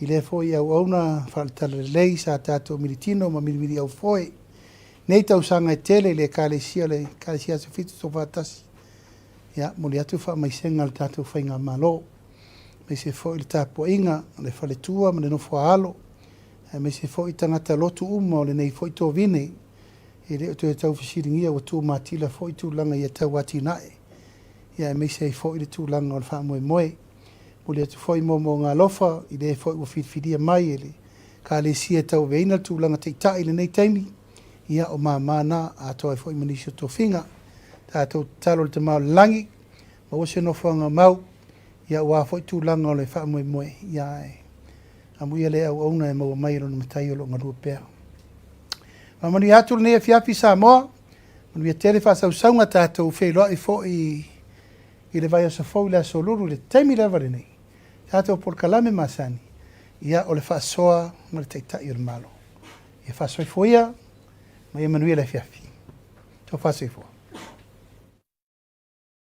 I lea foi auauna faale-talalelei sa tatou militino ma milimiliaufoe nei tausaga e tele i le Ekalesia o le Ekalesia Aso Fitu Soofaatasi, ia, momoli atu faamaisega a le tatou Faigamalo, aemaise foi le tapuaiga a le faletua ma le nofoaalo, aemaise foi tagata lotu uma o lenei foi tovine, e le o toe tau fesiligia ua tumatila foi tulaga ia tau atinae, ia aemaise ai foi le tulaga o le faamoemoe. Momoli atu foi moomooga alofa i le foi ua filifilia mai e le Ekalesia e tauaveina le tulaga taitai i lenei taimi, ia o mama na, atoa ai foi ma nisi o tofiga. Tatou tatalo i le Tama o le Lagi, maua se nofoaga mau, ia aua foi tulaga o le faamoemoe, ia ae amuia le auauna e maua mai e lona Matai o lo o galue pea. Faamanuia atu lenei afiafi Samoa, manuia tele faasausauga tatou feiloai foi i le vaiaso fou i le aso Lulu i le taimi lava lenei. Tatou polokalame masani, ia o le faasoa ma le Taitai o le Malo. Ia faasoifua ia ma ia manuia le afiafi. Tofa soifua.